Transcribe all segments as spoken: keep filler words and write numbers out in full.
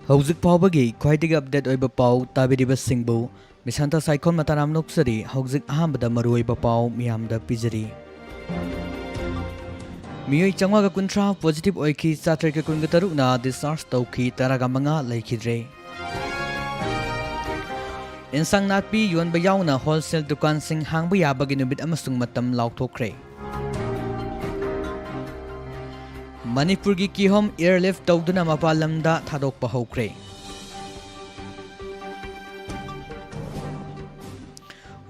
ꯍꯧꯖꯤꯛ ꯐꯥꯎꯕꯒꯤ ꯈ꯭ꯋꯥꯏꯗꯒꯤ ꯑꯞꯗꯦꯠ ꯑꯣꯏꯕ ꯄꯥꯎ ꯇꯥꯕꯤꯔꯤꯕꯁꯤꯡꯕꯨ ꯃꯤꯁꯥꯟꯊ ꯁꯥꯏꯈꯣꯝ ꯃꯇꯥꯅꯥꯝ ꯅꯣꯛꯆꯔꯤ꯫ ꯍꯧꯖꯤꯛ ꯑꯍꯥꯟꯕꯗ ꯃꯔꯨꯑꯣꯏꯕ ꯄꯥꯎ ꯃꯤꯌꯥꯝꯗ ꯄꯤꯖꯔꯤ꯫ ꯃꯤꯑꯣꯏ ꯆꯥꯝꯃꯉꯥꯒ ꯀꯨꯟꯊ꯭ꯔꯥ ꯄꯣꯖꯤꯇꯤꯚ ꯑꯣꯏꯈꯤ, ꯆꯥꯇ꯭ꯔꯦꯠꯀ ꯀꯨꯟꯒ ꯇꯔꯨꯛꯅ ꯗꯤꯁꯆꯥꯔꯖ ꯇꯧꯈꯤ, ꯇꯔꯥꯒ ꯃꯉꯥ ꯂꯩꯈꯤꯗ꯭ꯔꯦ꯫ ꯏꯟꯁꯥꯡ ꯅꯥꯄꯤ ꯌꯣꯟꯕ ꯌꯥꯎꯅ ꯍꯣꯜꯁꯦꯜ ꯗꯨꯀꯥꯟꯁꯤꯡ ꯍꯥꯡꯕ ꯌꯥꯕꯒꯤ ꯅꯨꯃꯤꯠ ꯑꯃꯁꯨꯡ ꯃꯇꯝ ꯂꯥꯎꯊꯣꯛꯈ꯭ꯔꯦ꯫ ꯃꯅꯤꯄꯨꯔꯒꯤ ꯀꯤꯍꯣꯝ ꯑꯦꯌꯔꯂꯤꯐ ꯇꯧꯗꯨꯅ ꯃꯄꯥꯟ ꯂꯝꯗ ꯊꯥꯗꯣꯛꯄ ꯍꯧꯈ꯭ꯔꯦ꯫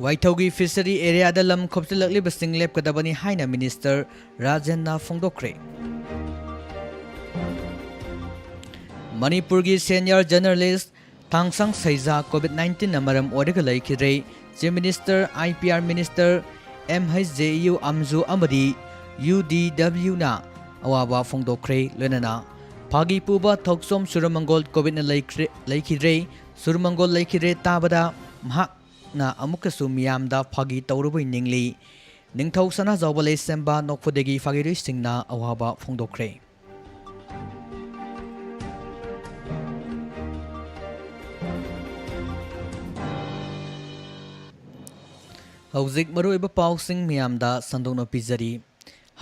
ꯋꯥꯏꯊꯧꯒꯤ ꯐꯤꯁꯔꯤ ꯑꯦꯔꯤꯌꯥꯗ ꯂꯝ ꯈꯣꯞꯆꯤꯜꯂꯛꯂꯤꯕꯁꯤꯡ ꯂꯦꯞꯀꯗꯕꯅꯤ ꯍꯥꯏꯅ ꯃꯤꯅꯤꯁꯇꯔ ꯔꯥꯖꯦꯟꯅ ꯐꯣꯡꯗꯣꯛꯈ꯭ꯔꯦ꯫ ꯃꯅꯤꯄꯨꯔꯒꯤ senior journalist Thangsang Seija covid ꯅꯥꯏꯟꯇꯤꯟꯅ ꯃꯔꯝ ꯑꯣꯏꯔꯒ ꯂꯩꯈꯤꯗ꯭ꯔꯦ꯫ Chief minister, I P R minister, M H J U Amju ꯑꯃꯗꯤ ꯌꯨ ꯗꯤ ꯗꯕ꯭ꯂꯤꯌꯨꯅ ꯑꯋꯥꯕ ꯐꯣꯡꯗꯣꯛꯈ꯭ꯔꯦ꯫ ꯂꯣꯏꯅꯅ ꯐꯥꯒꯤ ꯄꯨꯕ ꯊꯣꯛꯆꯣꯝ ꯁꯨꯔꯃꯪꯒꯣꯜ ꯀꯣꯚꯤꯗꯅ ꯂꯩꯈ꯭ꯔꯦ-, ꯂꯩꯈꯤꯗ꯭ꯔꯦ꯫ ꯁꯨꯔꯃꯪꯒꯣꯜ ꯂꯩꯈꯤꯗ꯭ꯔꯦ ꯇꯥꯕꯗ ꯃꯍꯥꯛꯅ ꯑꯃꯨꯛꯀꯁꯨ ꯃꯤꯌꯥꯝꯗ ꯐꯥꯒꯤ ꯇꯧꯔꯨꯕꯩ ꯅꯤꯡꯂꯤ꯫ ꯅꯤꯡꯊꯧ ꯁꯅꯥꯖꯥꯎꯕ ꯂꯩꯁꯦꯝꯕ ꯅꯣꯛꯐꯗꯦꯒꯤ ꯐꯥꯒꯤꯔꯣꯏꯁꯤꯡꯅ ꯑꯋꯥꯕ ꯐꯣꯡꯗꯣꯛꯈ꯭ꯔꯦ꯫ ꯍꯧꯖꯤꯛ ꯃꯔꯨꯑꯣꯏꯕ ꯄꯥꯎꯁꯤꯡ ꯃꯤꯌꯥꯝꯗ ꯁꯟꯗꯣꯛꯅ ꯄꯤꯖꯔꯤ꯫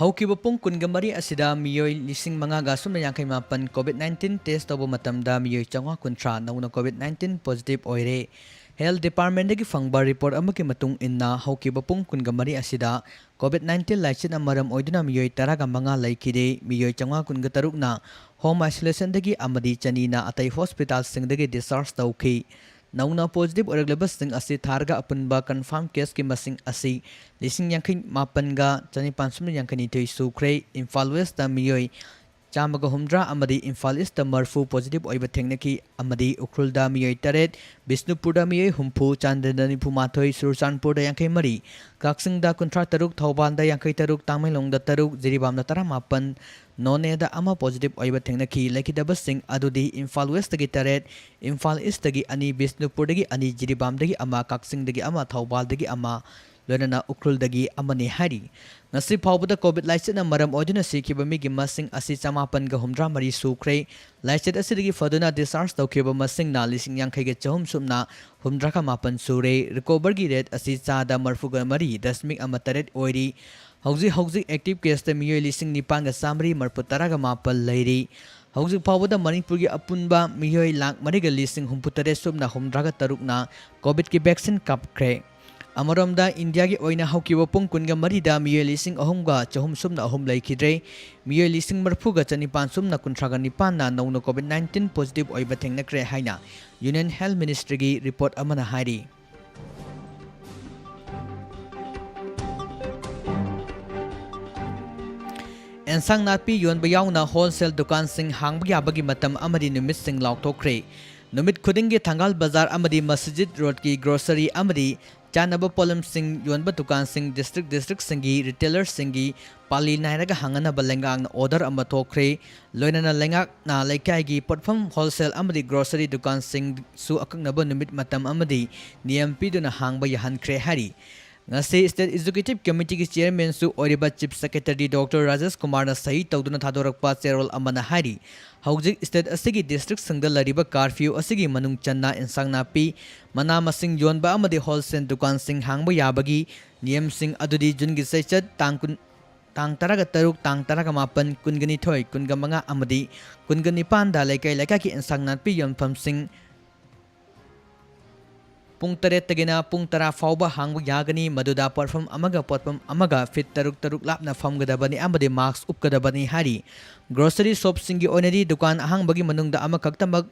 ꯍꯧꯈꯤꯕ ꯄꯨꯡ ꯀꯨꯟꯒ ꯃꯔꯤ ꯑꯁꯤꯗ ꯃꯤꯑꯣꯏ ꯂꯤꯁꯤꯡ ꯃꯉꯥꯒ ꯁꯨꯞꯅ ꯌꯥꯡꯈꯩ ꯃꯥꯄꯟ ꯀꯣꯚꯤꯗ ꯅꯥꯏꯟꯇꯤꯟ ꯇꯦꯁ ꯇꯧꯕ ꯃꯇꯝꯗ ꯃꯤꯑꯣꯏ ꯆꯥꯝꯃꯉꯥ ꯀꯨꯟꯊ꯭ꯔꯥ ꯅꯧꯅ ꯀꯣꯚꯤꯗ ꯅꯥꯏꯟꯇꯤꯟ ꯄꯣꯖꯤꯇꯤꯚ ꯑꯣꯏꯔꯦ꯫ ꯍꯦꯜꯊ ꯗꯤꯄꯥꯔꯠꯃꯦꯟꯗꯒꯤ ꯐꯪꯕ ꯔꯤꯄꯣꯔꯠ ꯑꯃꯒꯤ ꯃꯇꯨꯡ ꯏꯟꯅ, ꯍꯧꯈꯤꯕ ꯄꯨꯡ ꯀꯨꯟꯒ ꯃꯔꯤ ꯑꯁꯤꯗ ꯀꯣꯚꯤꯗ ꯅꯥꯏꯟꯇꯤꯟ ꯂꯥꯏꯆꯠꯅ ꯃꯔꯝ ꯑꯣꯏꯗꯨꯅ ꯃꯤꯑꯣꯏ ꯇꯔꯥꯒ ꯃꯉꯥ ꯂꯩꯈꯤꯗꯦ꯫ ꯃꯤꯑꯣꯏ ꯆꯥꯝꯃꯉꯥ ꯀꯨꯟꯒ ꯇꯔꯨꯛꯅ ꯍꯣꯝ ꯑꯥꯏꯁꯣꯂꯦꯁꯟꯗꯒꯤ ꯑꯃꯗꯤ ꯆꯅꯤꯅ ꯑꯇꯩ ꯍꯣꯁꯄꯤꯇꯥꯜꯁꯤꯡꯗꯒꯤ ꯗꯤꯁꯆꯥꯔꯖ ꯇꯧꯈꯤ꯫ ꯅꯧꯅ ꯄꯣꯖꯤꯇꯤꯚ ꯑꯣꯏꯔꯛꯂꯤꯕꯁꯤꯡ ꯑꯁꯤ ꯊꯥꯔꯒ ꯑꯄꯨꯟꯕ ꯀꯟꯐꯥꯔꯝ ꯀꯦꯁꯀꯤ ꯃꯁꯤꯡ ꯑꯁꯤ ꯂꯤꯁꯤꯡ ꯌꯥꯡꯈꯩ ꯃꯥꯄꯟꯒ ꯆꯅꯤꯄꯥꯟ ꯁꯨꯞꯅ ꯌꯥꯡꯈꯩꯅꯤꯊꯣꯏ ꯁꯨꯈ꯭ꯔꯦ꯫ ꯏꯝꯐꯥꯜ ꯋꯦꯁꯇ ꯃꯤꯑꯣꯏ ꯆꯥꯝꯃꯒ ꯍꯨꯝꯗ꯭ꯔꯥ ꯑꯃꯗꯤ ꯏꯝꯐꯥꯜ ꯏꯁꯇ ꯃꯔꯤꯐꯨ ꯄꯣꯖꯤꯇꯤꯚ ꯑꯣꯏꯕ ꯊꯦꯡꯅꯈꯤ ꯑꯃꯗꯤ ꯎꯈ꯭ꯔꯨꯜꯗ ꯃꯤꯑꯣꯏ ꯇꯔꯦꯠ, ꯕꯤꯁꯅꯨꯄꯨꯔꯗ ꯃꯤꯑꯣꯏ ꯍꯨꯝꯐꯨ, ꯆꯥꯟꯗꯦꯜꯗ ꯅꯤꯐꯨ ꯃꯥꯊꯣꯏ, ꯆꯨꯔꯆꯥꯟꯄꯨꯔꯗ ꯌꯥꯡꯈꯩ ꯃꯔꯤ, ꯀꯛꯆꯤꯡꯗ ꯀꯨꯟꯊ꯭ꯔꯥ ꯇꯔꯨꯛ, ꯊꯧꯕꯥꯜꯗ ꯌꯥꯡꯈꯩ ꯇꯔꯨꯛ, ꯇꯥꯃꯦꯡꯂꯣꯡꯗ ꯇꯔꯨꯛ, ꯖꯤꯔꯤꯕꯥꯝꯗ ꯇꯔꯥꯃꯥꯄꯟ, ꯅꯣꯅꯦꯗ ꯑꯃ ꯄꯣꯖꯤꯇꯤꯚ ꯑꯣꯏꯕ ꯊꯦꯡꯅꯈꯤ꯫ ꯂꯩꯈꯤꯗꯕꯁꯤꯡ ꯑꯗꯨꯗꯤ ꯏꯝꯐꯥꯜ ꯋꯦꯁꯇꯒꯤ ꯇꯔꯦꯠ, ꯏꯝꯐꯥꯜ ꯏꯁꯇꯒꯤ ꯑꯅꯤ, ꯕꯤꯁꯅꯨꯄꯨꯔꯗꯒꯤ ꯑꯅꯤ, ꯖꯤꯔꯤꯕꯥꯝꯗꯒꯤ ꯑꯃ, ꯀꯛꯆꯤꯡꯗꯒꯤ ꯑꯃ, ꯊꯧꯕꯥꯜꯗꯒꯤ ꯑꯃ, ꯂꯣꯏꯅꯅ ꯎꯈ꯭ꯔꯨꯜꯗꯒꯤ ꯑꯃꯅꯤ ꯍꯥꯏꯔꯤ꯫ ꯉꯁꯤ ꯐꯥꯎꯕꯗ COVID ꯂꯥꯏꯆꯠꯅ ꯃꯔꯝ ꯑꯣꯏꯗꯨꯅ ꯁꯤꯈꯤꯕ ꯃꯤꯒꯤ ꯃꯁꯤꯡ ꯑꯁꯤ ꯆꯃꯥꯄꯟꯒ ꯍꯨꯝꯗ꯭ꯔꯥ ꯃꯔꯤ ꯁꯨꯈ꯭ꯔꯦ꯫ ꯂꯥꯏꯆꯠ ꯑꯁꯤꯗꯒꯤ ꯐꯗꯨꯅ discharge ꯇꯧꯈꯤꯕ ꯃꯁꯤꯡꯅ ꯂꯤꯁꯤꯡ ꯌꯥꯡꯈꯩꯒ ꯆꯍꯨꯝ ꯁꯨꯞꯅ ꯍꯨꯝꯗ꯭ꯔꯥꯒ ꯃꯥꯄꯟ ꯁꯨꯔꯦ꯫ Recovery rate ꯑꯁꯤ ꯆꯥꯗ ꯃꯔꯤꯐꯨꯒ ꯃꯔꯤ ꯗꯁꯃꯤꯛ ꯑꯃ ꯇꯔꯦꯠ ꯑꯣꯏꯔꯤ꯫ ꯍꯧꯖꯤꯛ ꯍꯧꯖꯤꯛ active caseꯇ ꯃꯤꯑꯣꯏ ꯂꯤꯁꯤꯡ ꯅꯤꯄꯥꯟꯒ ꯆꯥꯃꯔꯤ ꯃꯔꯤꯐꯨ ꯇꯔꯥꯒ ꯃꯥꯄꯟ ꯂꯩꯔꯤ꯫ ꯍꯧꯖꯤꯛ ꯐꯥꯎꯕꯗ ꯃꯅꯤꯄꯨꯔꯒꯤ ꯑꯄꯨꯟꯕ ꯃꯤꯑꯣꯏ ꯂꯥꯈ ꯃꯔꯤꯒ ꯂꯤꯁꯤꯡ ꯍꯨꯝꯐꯨ ꯇꯔꯦꯠ ꯁꯨꯞꯅ ꯍꯨꯝꯗ꯭ꯔꯥꯒ ꯇꯔꯨꯛꯅ COVIDꯀꯤ vaccine ꯀꯥꯞꯈ꯭ꯔꯦ꯫ ꯑꯃꯔꯣꯝꯗ, ꯏꯟꯗꯤꯌꯥꯒꯤ ꯑꯣꯏꯅ ꯍꯧꯈꯤꯕ ꯄꯨꯡ ꯀꯨꯟꯒ ꯃꯔꯤꯗ ꯃꯤꯑꯣꯏ ꯂꯤꯁꯤꯡ ꯑꯍꯨꯝꯒ ꯆꯍꯨꯝ ꯁꯨꯞꯅ ꯑꯍꯨꯝ ꯂꯩꯈꯤꯗ꯭ꯔꯦ꯫ ꯃꯤꯑꯣꯏ ꯂꯤꯁꯤꯡ ꯃꯔꯤꯐꯨꯒ ꯆꯅꯤꯄꯥꯟ ꯁꯨꯞꯅ ꯀꯨꯟꯊ꯭ꯔꯥꯒ ꯅꯤꯄꯥꯟꯅ ꯅꯧꯅ COVID nineteen positive ꯑꯣꯏꯕ ꯊꯦꯡꯅꯈ꯭ꯔꯦ ꯍꯥꯏꯅ Union Health Ministryꯒꯤ report ꯑꯃꯅ ꯍꯥꯏꯔꯤ꯫ ꯑꯦꯟꯁꯥꯡ ꯅꯥꯄꯤ ꯌꯣꯟꯕ ꯌꯥꯎꯅ wholesale ꯗꯨꯀꯥꯟꯁꯤꯡ ꯍꯥꯡꯕ ꯌꯥꯕꯒꯤ ꯃꯇꯝ ꯑꯃꯗꯤ ꯅꯨꯃꯤꯠꯁꯤꯡ ꯂꯥꯎꯊꯣꯛꯈ꯭ꯔꯦ꯫ ꯅꯨꯃꯤꯠ ꯈꯨꯗꯤꯡꯒꯤ ꯊꯪꯒꯥꯜ ꯕꯖꯥꯔ ꯑꯃꯗꯤ ꯃꯁꯖꯤꯗ ꯔꯣꯗꯀꯤ grocery ꯑꯃꯗꯤ ꯆꯥꯅꯕ ꯄꯣꯠꯂꯝꯁꯤꯡ ꯌꯣꯟꯕ ꯗꯨꯀꯥꯟꯁꯤꯡ district districtꯁꯤꯡꯒꯤ retailerꯁꯤꯡꯒꯤ ꯄꯥꯜꯂꯤ ꯅꯥꯏꯔꯒ ꯍꯥꯡꯅꯅꯕ ꯂꯩꯉꯥꯛꯅ order ꯑꯃ ꯊꯣꯛꯈ꯭ꯔꯦ꯫ ꯂꯣꯏꯅꯅ ꯂꯩꯉꯥꯛꯅ ꯂꯩꯀꯥꯏꯒꯤ ꯄꯣꯠꯐꯝ wholesale ꯑꯃꯗꯤ grocery ꯗꯨꯀꯥꯟꯁꯤꯡꯁꯨ ꯑꯀꯛꯅꯕ ꯅꯨꯃꯤꯠ, ꯃꯇꯝ ꯑꯃꯗꯤ ꯅꯤꯌꯝ ꯄꯤꯗꯨꯅ ꯍꯥꯡꯕ ꯌꯥꯍꯟꯈ꯭ꯔꯦ ꯍꯥꯏꯔꯤ꯫ ꯉꯁꯤ State Executive Committeeꯒꯤ chairmanꯁꯨ ꯑꯣꯏꯔꯤꯕ Chief Secretary Doctor ꯔꯥꯖꯦꯁ ꯀꯨꯃꯥꯔꯅ ꯁꯍꯤ ꯇꯧꯗꯨꯅ ꯊꯥꯗꯣꯔꯛꯄ ꯆꯦꯔꯣꯜ ꯑꯃꯅ ꯍꯥꯏꯔꯤ, ꯍꯧꯖꯤꯛ state ꯑꯁꯤꯒꯤ districtꯁꯤꯡꯗ ꯂꯩꯔꯤꯕ curfew ꯑꯁꯤꯒꯤ ꯃꯅꯨꯡ ꯆꯟꯅ ꯏꯟꯁꯥꯡ ꯅꯥꯄꯤ, ꯃꯅꯥ ꯃꯁꯤꯡ ꯌꯣꯟꯕ ꯑꯃꯗꯤ wholesale ꯗꯨꯀꯥꯟꯁꯤꯡ ꯍꯥꯡꯕ ꯌꯥꯕꯒꯤ ꯅꯤꯌꯝꯁꯤꯡ ꯑꯗꯨꯗꯤ ꯖꯨꯟꯒꯤ ꯆꯩꯆꯠ ꯇꯥꯡ ꯀꯨꯟ, ꯇꯥꯡ ꯇꯔꯥꯒ ꯇꯔꯨꯛ, ꯇꯥꯡ ꯇꯔꯥꯒ ꯃꯥꯄꯟ, ꯀꯨꯟꯒ ꯅꯤꯊꯣꯏ, ꯀꯨꯟꯒ ꯃꯉꯥ ꯑꯃꯗꯤ ꯀꯨꯟꯒ ꯅꯤꯄꯥꯟꯗ ꯂꯩꯀꯥꯏ ꯂꯩꯀꯥꯏꯒꯤ ꯏꯟꯁꯥꯡ ꯅꯥꯄꯤ ꯌꯣꯟꯐꯝꯁꯤꯡ ꯄꯨꯡ ꯇꯔꯦꯠꯇꯒꯤꯅ ꯄꯨꯡ ꯇꯔꯥ ꯐꯥꯎꯕ ꯍꯥꯡꯕ ꯌꯥꯒꯅꯤ꯫ ꯃꯗꯨꯗ ꯄꯣꯠꯐꯝ ꯑꯃꯒ ꯄꯣꯠꯐꯝ ꯑꯃꯒ feet ꯇꯔꯨꯛ ꯇꯔꯨꯛ ꯂꯥꯞꯅ ꯐꯝꯒꯗꯕꯅꯤ ꯑꯃꯗꯤ mask ꯎꯞꯀꯗꯕꯅꯤ ꯍꯥꯏꯔꯤ꯫ Grocery shopꯁꯤꯡꯒꯤ ꯑꯣꯏꯅꯗꯤ ꯗꯨꯀꯥꯟ ꯑꯍꯥꯡꯕꯒꯤ ꯃꯅꯨꯡꯗ ꯑꯃꯈꯛꯇꯃꯛ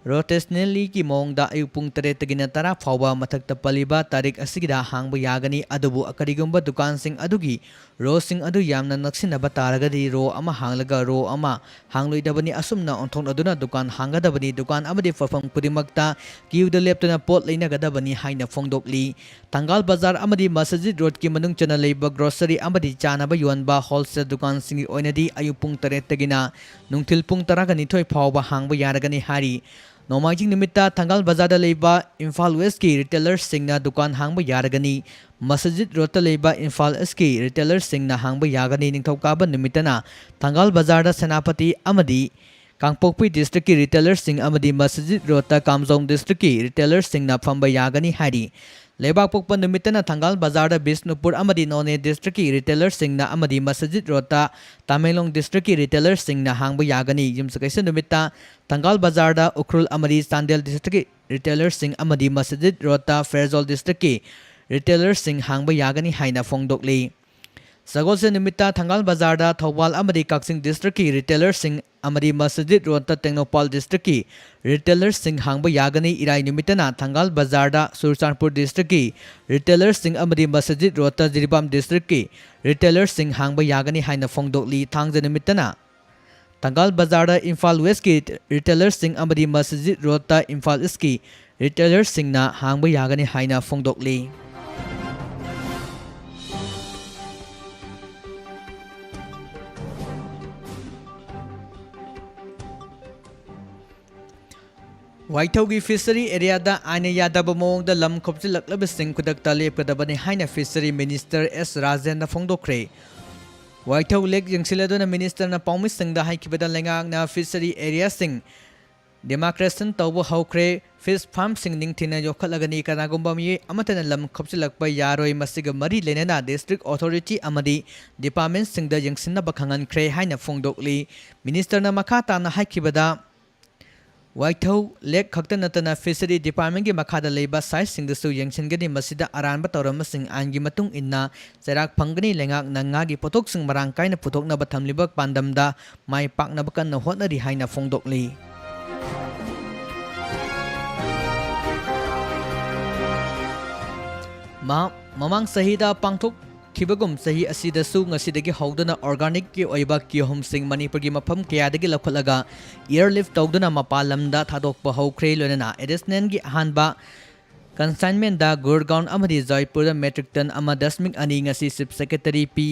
rotationallyꯒꯤ ꯃꯑꯣꯡꯗ ꯑꯌꯨꯛ ꯄꯨꯡ ꯇꯔꯦꯠꯇꯒꯤꯅ ꯇꯔꯥ ꯐꯥꯎꯕ ꯃꯊꯛꯇ ꯄꯜꯂꯤꯕ ꯇꯥꯔꯤꯛ ꯑꯁꯤꯒꯤꯗ ꯍꯥꯡꯕ ꯌꯥꯒꯅꯤ꯫ ꯑꯗꯨꯕꯨ ꯀꯔꯤꯒꯨꯝꯕ ꯗꯨꯀꯥꯟꯁꯤꯡ ꯑꯗꯨꯒꯤ rowꯁꯤꯡ ꯑꯗꯨ ꯌꯥꯝꯅ ꯅꯛꯁꯤꯟꯅꯕ ꯇꯥꯔꯒꯗꯤ row ꯑꯃ ꯍꯥꯡꯂꯒ row ꯑꯃ ꯍꯥꯡꯂꯣꯏꯗꯕꯅꯤ꯫ ꯑꯁꯨꯝꯅ ꯑꯣꯟꯊꯣꯛꯅꯗꯨꯅ ꯗꯨꯀꯥꯟ ꯍꯥꯡꯒꯗꯕꯅꯤ꯫ ꯗꯨꯀꯥꯟ ꯑꯃꯗꯤ ꯄꯣꯠꯐꯝ ꯈꯨꯗꯤꯡꯃꯛꯇ queueꯗ ꯂꯦꯞꯇꯨꯅ ꯄꯣꯠ ꯂꯩꯅꯒꯗꯕꯅꯤ ꯍꯥꯏꯅ ꯐꯣꯡꯗꯣꯛꯂꯤ꯫ ꯊꯪꯒꯥꯜ ꯕꯖꯥꯔ ꯑꯃꯗꯤ ꯃꯁꯖꯤꯗ ꯔꯣꯗꯀꯤ ꯃꯅꯨꯡ ꯆꯟꯅ ꯂꯩꯕ grocery ꯑꯃꯗꯤ ꯆꯥꯅꯕ ꯌꯣꯟꯕ wholesale ꯗꯨꯀꯥꯟꯁꯤꯡꯒꯤ ꯑꯣꯏꯅꯗꯤ ꯑꯌꯨꯛ ꯄꯨꯡ ꯇꯔꯦꯠꯇꯒꯤꯅ ꯅꯨꯡꯊꯤꯜ ꯄꯨꯡ ꯇꯔꯥꯒ ꯅꯤꯊꯣꯏ ꯐꯥꯎꯕ ꯍꯥꯡꯕ ꯌꯥꯔꯒꯅꯤ ꯍꯥꯏꯔꯤ꯫ ꯅꯣꯡꯃꯥꯏꯖꯤꯡ ꯅꯨꯃꯤꯠꯇ ꯊꯪꯒꯥꯜ ꯕꯖꯥꯔꯗ ꯂꯩꯕ ꯏꯝꯐꯥꯜ ꯋꯦꯁꯀꯤ ꯔꯤꯇꯦꯂꯔꯁꯤꯡꯅ ꯗꯨꯀꯥꯟ ꯍꯥꯡꯕ ꯌꯥꯔꯒꯅꯤ꯫ ꯃꯁꯖꯤꯗ ꯔꯣꯗꯇ ꯂꯩꯕ ꯏꯝꯐꯥꯜ ꯏꯁꯀꯤ ꯔꯤꯇꯦꯂꯔꯁꯤꯡꯅ ꯍꯥꯡꯕ ꯌꯥꯒꯅꯤ꯫ ꯅꯤꯡꯊꯧꯀꯥꯕ ꯅꯨꯃꯤꯠꯇꯅ ꯊꯪꯒꯥꯜ ꯕꯖꯥꯔꯗ ꯁꯦꯅꯥꯄꯇꯤ ꯑꯃꯗꯤ ꯀꯥꯡꯄꯣꯛꯄꯤ ꯗꯤꯁꯇ꯭ꯔꯤꯛꯀꯤ ꯔꯤꯇꯦꯂꯔꯁꯤꯡ ꯑꯃꯗꯤ ꯃꯁꯖꯤꯗ ꯔꯣꯗꯇ ꯀꯥꯝꯖꯣꯡ ꯗꯤꯁꯇ꯭ꯔꯤꯛꯀꯤ ꯔꯤꯇꯦꯂꯔꯁꯤꯡꯅ ꯐꯝꯕ ꯌꯥꯒꯅꯤ ꯍꯥꯏꯔꯤ꯫ ꯂꯩꯕꯥꯛꯄꯣꯛꯄ ꯅꯨꯃꯤꯠꯇꯅ ꯊꯪꯒꯥꯜ ꯕꯖꯥꯔꯗ ꯕꯤꯁꯅꯨꯄꯨꯔ ꯑꯃꯗꯤ ꯅꯣꯅꯦ ꯗꯤꯁꯇ꯭ꯔꯤꯛꯀꯤ ꯔꯤꯇꯦꯂꯔꯁꯤꯡꯅ ꯑꯃꯗꯤ ꯃꯁꯖꯤꯗ ꯔꯣꯗꯇ ꯇꯃꯦꯡꯂꯣꯡ ꯗꯤꯁꯇ꯭ꯔꯤꯛꯀꯤ ꯔꯤꯇꯦꯂꯔꯁꯤꯡꯅ ꯍꯥꯡꯕ ꯌꯥꯒꯅꯤ꯫ ꯌꯨꯝꯁꯀꯩꯁ ꯅꯨꯃꯤꯠꯇ ꯊꯪꯒꯥꯜ ꯕꯖꯥꯔꯗ ꯎꯈ꯭ꯔꯨꯜ ꯑꯃꯗꯤ ꯆꯥꯟꯗꯦꯜ ꯗꯤꯁꯇ꯭ꯔꯤꯛꯀꯤ ꯔꯤꯇꯦꯂꯔꯁꯤꯡ ꯑꯃꯗꯤ ꯃꯁꯖꯤꯗ ꯔꯣꯗꯇ ꯐꯦꯔꯖꯣꯜ ꯗꯤꯁꯇ꯭ꯔꯤꯛꯀꯤ ꯔꯤꯇꯦꯂꯔꯁꯤꯡ ꯍꯥꯡꯕ ꯌꯥꯒꯅꯤ ꯍꯥꯏꯅ ꯐꯣꯡꯗꯣꯛꯂꯤ꯫ ꯁꯒꯣꯜꯁꯦꯟ ꯅꯨꯃꯤꯠꯇ ꯊꯪꯒꯥꯜ ꯕꯖꯥꯔꯗ ꯊꯧꯕꯥꯜ ꯑꯃꯗꯤ ꯀꯛꯆꯤꯡ ꯗꯤꯁꯇ꯭ꯔꯤꯛꯀꯤ ꯔꯤꯇꯦꯂꯔꯁꯤꯡ ꯑꯃꯗꯤ ꯃꯁꯖꯤꯗ ꯔꯣꯗꯇ ꯇꯦꯡꯅꯧꯄꯥꯜ ꯗꯤꯁꯇ꯭ꯔꯤꯛꯀꯤ ꯔꯤꯇꯦꯂꯔꯁꯤꯡ ꯍꯥꯡꯕ ꯌꯥꯒꯅꯤ꯫ ꯏꯔꯥꯏ ꯅꯨꯃꯤꯠꯇꯅ ꯊꯪꯒꯥꯜ ꯕꯖꯥꯔꯗ ꯆꯨꯔꯆꯥꯟꯄꯨꯔ ꯗꯤꯁꯇ꯭ꯔꯤꯛꯀꯤ ꯔꯤꯇꯦꯂꯔꯁꯤꯡ ꯑꯃꯗꯤ ꯃꯁꯖꯤꯗ ꯔꯣꯗꯇ ꯖꯤꯔꯤꯕꯥꯝ ꯗꯤꯁꯇ꯭ꯔꯤꯛꯀꯤ ꯔꯤꯇꯦꯂꯔꯁꯤꯡ ꯍꯥꯡꯕ ꯌꯥꯒꯅꯤ ꯍꯥꯏꯅ ꯐꯣꯡꯗꯣꯛꯂꯤ꯫ ꯊꯥꯡꯖ ꯅꯨꯃꯤꯠꯇꯅ ꯊꯪꯒꯥꯜ ꯕꯖꯥꯔꯗ ꯏꯝꯐꯥꯜ ꯋꯦꯁꯀꯤ ꯔꯤꯇꯦꯂꯔꯁꯤꯡ ꯑꯃꯗꯤ ꯃꯁꯖꯤꯗ ꯔꯣꯗꯇ ꯏꯝꯐꯥꯜ ꯏꯁꯀꯤ ꯔꯤꯇꯦꯂꯔꯁꯤꯡꯅ ꯍꯥꯡꯕ ꯌꯥꯒꯅꯤ ꯍꯥꯏꯅ ꯐꯣꯡꯗꯣꯛꯂꯤ꯫ ꯋꯥꯏꯊꯧꯒꯤ ꯐꯤꯁꯔꯤ ꯑꯦꯔꯤꯌꯥꯗ ꯑꯥꯏꯟꯅ ꯌꯥꯗꯕ ꯃꯑꯣꯡꯗ ꯂꯝ ꯈꯣꯞꯆꯤꯜꯂꯛꯂꯕꯁꯤꯡ ꯈꯨꯗꯛꯇ ꯂꯦꯞꯀꯗꯕꯅꯤ ꯍꯥꯏꯅ ꯐꯤꯁꯔꯤ ꯃꯤꯅꯤꯁꯇꯔ ꯑꯦꯁ ꯔꯥꯖꯦꯟꯅ ꯐꯣꯡꯗꯣꯛꯈ꯭ꯔꯦ꯫ ꯋꯥꯏꯊꯧ ꯂꯦꯛ ꯌꯦꯡꯁꯤꯜꯂꯗꯨꯅ ꯃꯤꯅꯤꯁꯇꯔꯅ ꯄꯥꯎꯃꯤꯁꯤꯡꯗ ꯍꯥꯏꯈꯤꯕꯗ ꯂꯩꯉꯥꯛꯅ ꯐꯤꯁꯔꯤ ꯑꯦꯔꯤꯌꯥꯁꯤꯡ ꯗꯤꯃꯥꯔꯀꯦꯁꯟ ꯇꯧꯕ ꯍꯧꯈ꯭ꯔꯦ꯫ ꯐꯤꯁ ꯐꯥꯔꯝꯁꯤꯡ ꯅꯤꯡꯊꯤꯅ ꯌꯣꯛꯈꯠꯂꯒꯅꯤ꯫ ꯀꯅꯥꯒꯨꯝꯕ ꯃꯤꯑꯣꯏ ꯑꯃꯠꯇꯅ ꯂꯝ ꯈꯣꯞꯆꯤꯜꯂꯛꯄ ꯌꯥꯔꯣꯏ꯫ ꯃꯁꯤꯒ ꯃꯔꯤ ꯂꯩꯅꯅ ꯗꯤꯁꯇ꯭ꯔꯤꯛ ꯑꯣꯊꯣꯔꯤꯇꯤ ꯑꯃꯗꯤ ꯗꯤꯄꯥꯔꯠꯃꯦꯟꯁꯤꯡꯗ ꯌꯦꯡꯁꯤꯟꯅꯕ ꯈꯪꯍꯟꯈ꯭ꯔꯦ ꯍꯥꯏꯅ ꯐꯣꯡꯗꯣꯛꯂꯤ꯫ ꯃꯤꯅꯤꯁꯇꯔꯅ ꯃꯈꯥ ꯇꯥꯅ ꯍꯥꯏꯈꯤꯕꯗ, ꯋꯥꯏꯊꯧ ꯂꯦꯛ ꯈꯛꯇ ꯅꯠꯇꯅ ꯐꯤꯁꯔꯤ ꯗꯤꯄꯥꯔꯠꯃꯦꯟꯒꯤ ꯃꯈꯥꯗ ꯂꯩꯕ ꯁꯥꯏꯠꯁꯤꯡꯗꯁꯨ ꯌꯦꯡꯁꯤꯟꯒꯅꯤ꯫ ꯃꯁꯤꯗ ꯑꯔꯥꯟꯕ ꯇꯧꯔꯝꯕꯁꯤꯡ ꯑꯥꯏꯟꯒꯤ ꯃꯇꯨꯡ ꯏꯟꯅ ꯆꯩꯔꯥꯛ ꯐꯪꯒꯅꯤ꯫ ꯂꯩꯉꯥꯛꯅ ꯉꯥꯒꯤ ꯄꯣꯠꯊꯣꯛꯁꯤꯡ ꯃꯔꯥꯡ ꯀꯥꯏꯅ ꯄꯨꯊꯣꯛꯅꯕ ꯊꯝꯂꯤꯕ ꯄꯥꯟꯗꯝꯗ ꯃꯥꯏ ꯄꯥꯛꯅꯕ ꯀꯟꯅ ꯍꯣꯠꯅꯔꯤ ꯍꯥꯏꯅ ꯐꯣꯡꯗꯣꯛꯂꯤ꯫ ꯃꯍꯥꯛ ꯃꯃꯥꯡ ꯆꯍꯤꯗ ꯄꯥꯡꯊꯣꯛꯈꯤꯕꯒꯨꯝ ꯆꯍꯤ ꯑꯁꯤꯗꯁꯨ ꯉꯁꯤꯗꯒꯤ ꯍꯧꯗꯨꯅ ꯑꯣꯔꯒꯥꯅꯤꯛꯀꯤ ꯑꯣꯏꯕ ꯀꯤꯍꯣꯝꯁꯤꯡ ꯃꯅꯤꯄꯨꯔꯒꯤ ꯃꯐꯝ ꯀꯌꯥꯗꯒꯤ ꯂꯧꯈꯠꯂꯒ ꯏꯌꯔꯂꯤꯐ ꯇꯧꯗꯨꯅ ꯃꯄꯥꯟ ꯂꯝꯗ ꯊꯥꯗꯣꯛꯄ ꯍꯧꯈ꯭ꯔꯦ꯫ ꯂꯣꯏꯅꯅ ꯑꯦꯗꯤꯁꯅꯦꯜꯒꯤ ꯑꯍꯥꯟꯕ ꯀꯟꯁꯥꯏꯟꯃꯦꯟꯗ ꯒꯨꯔꯒꯥꯎꯟ ꯑꯃꯗꯤ ꯖꯣꯏꯄꯨꯔꯗ ꯃꯦꯇ꯭ꯔꯤꯛ ꯇꯟ ꯑꯃ ꯗꯁꯃꯤꯛ ꯑꯅꯤ ꯉꯁꯤ ꯆꯤꯐ ꯁꯦꯀ꯭ꯔꯦꯇꯔꯤ ꯄꯤ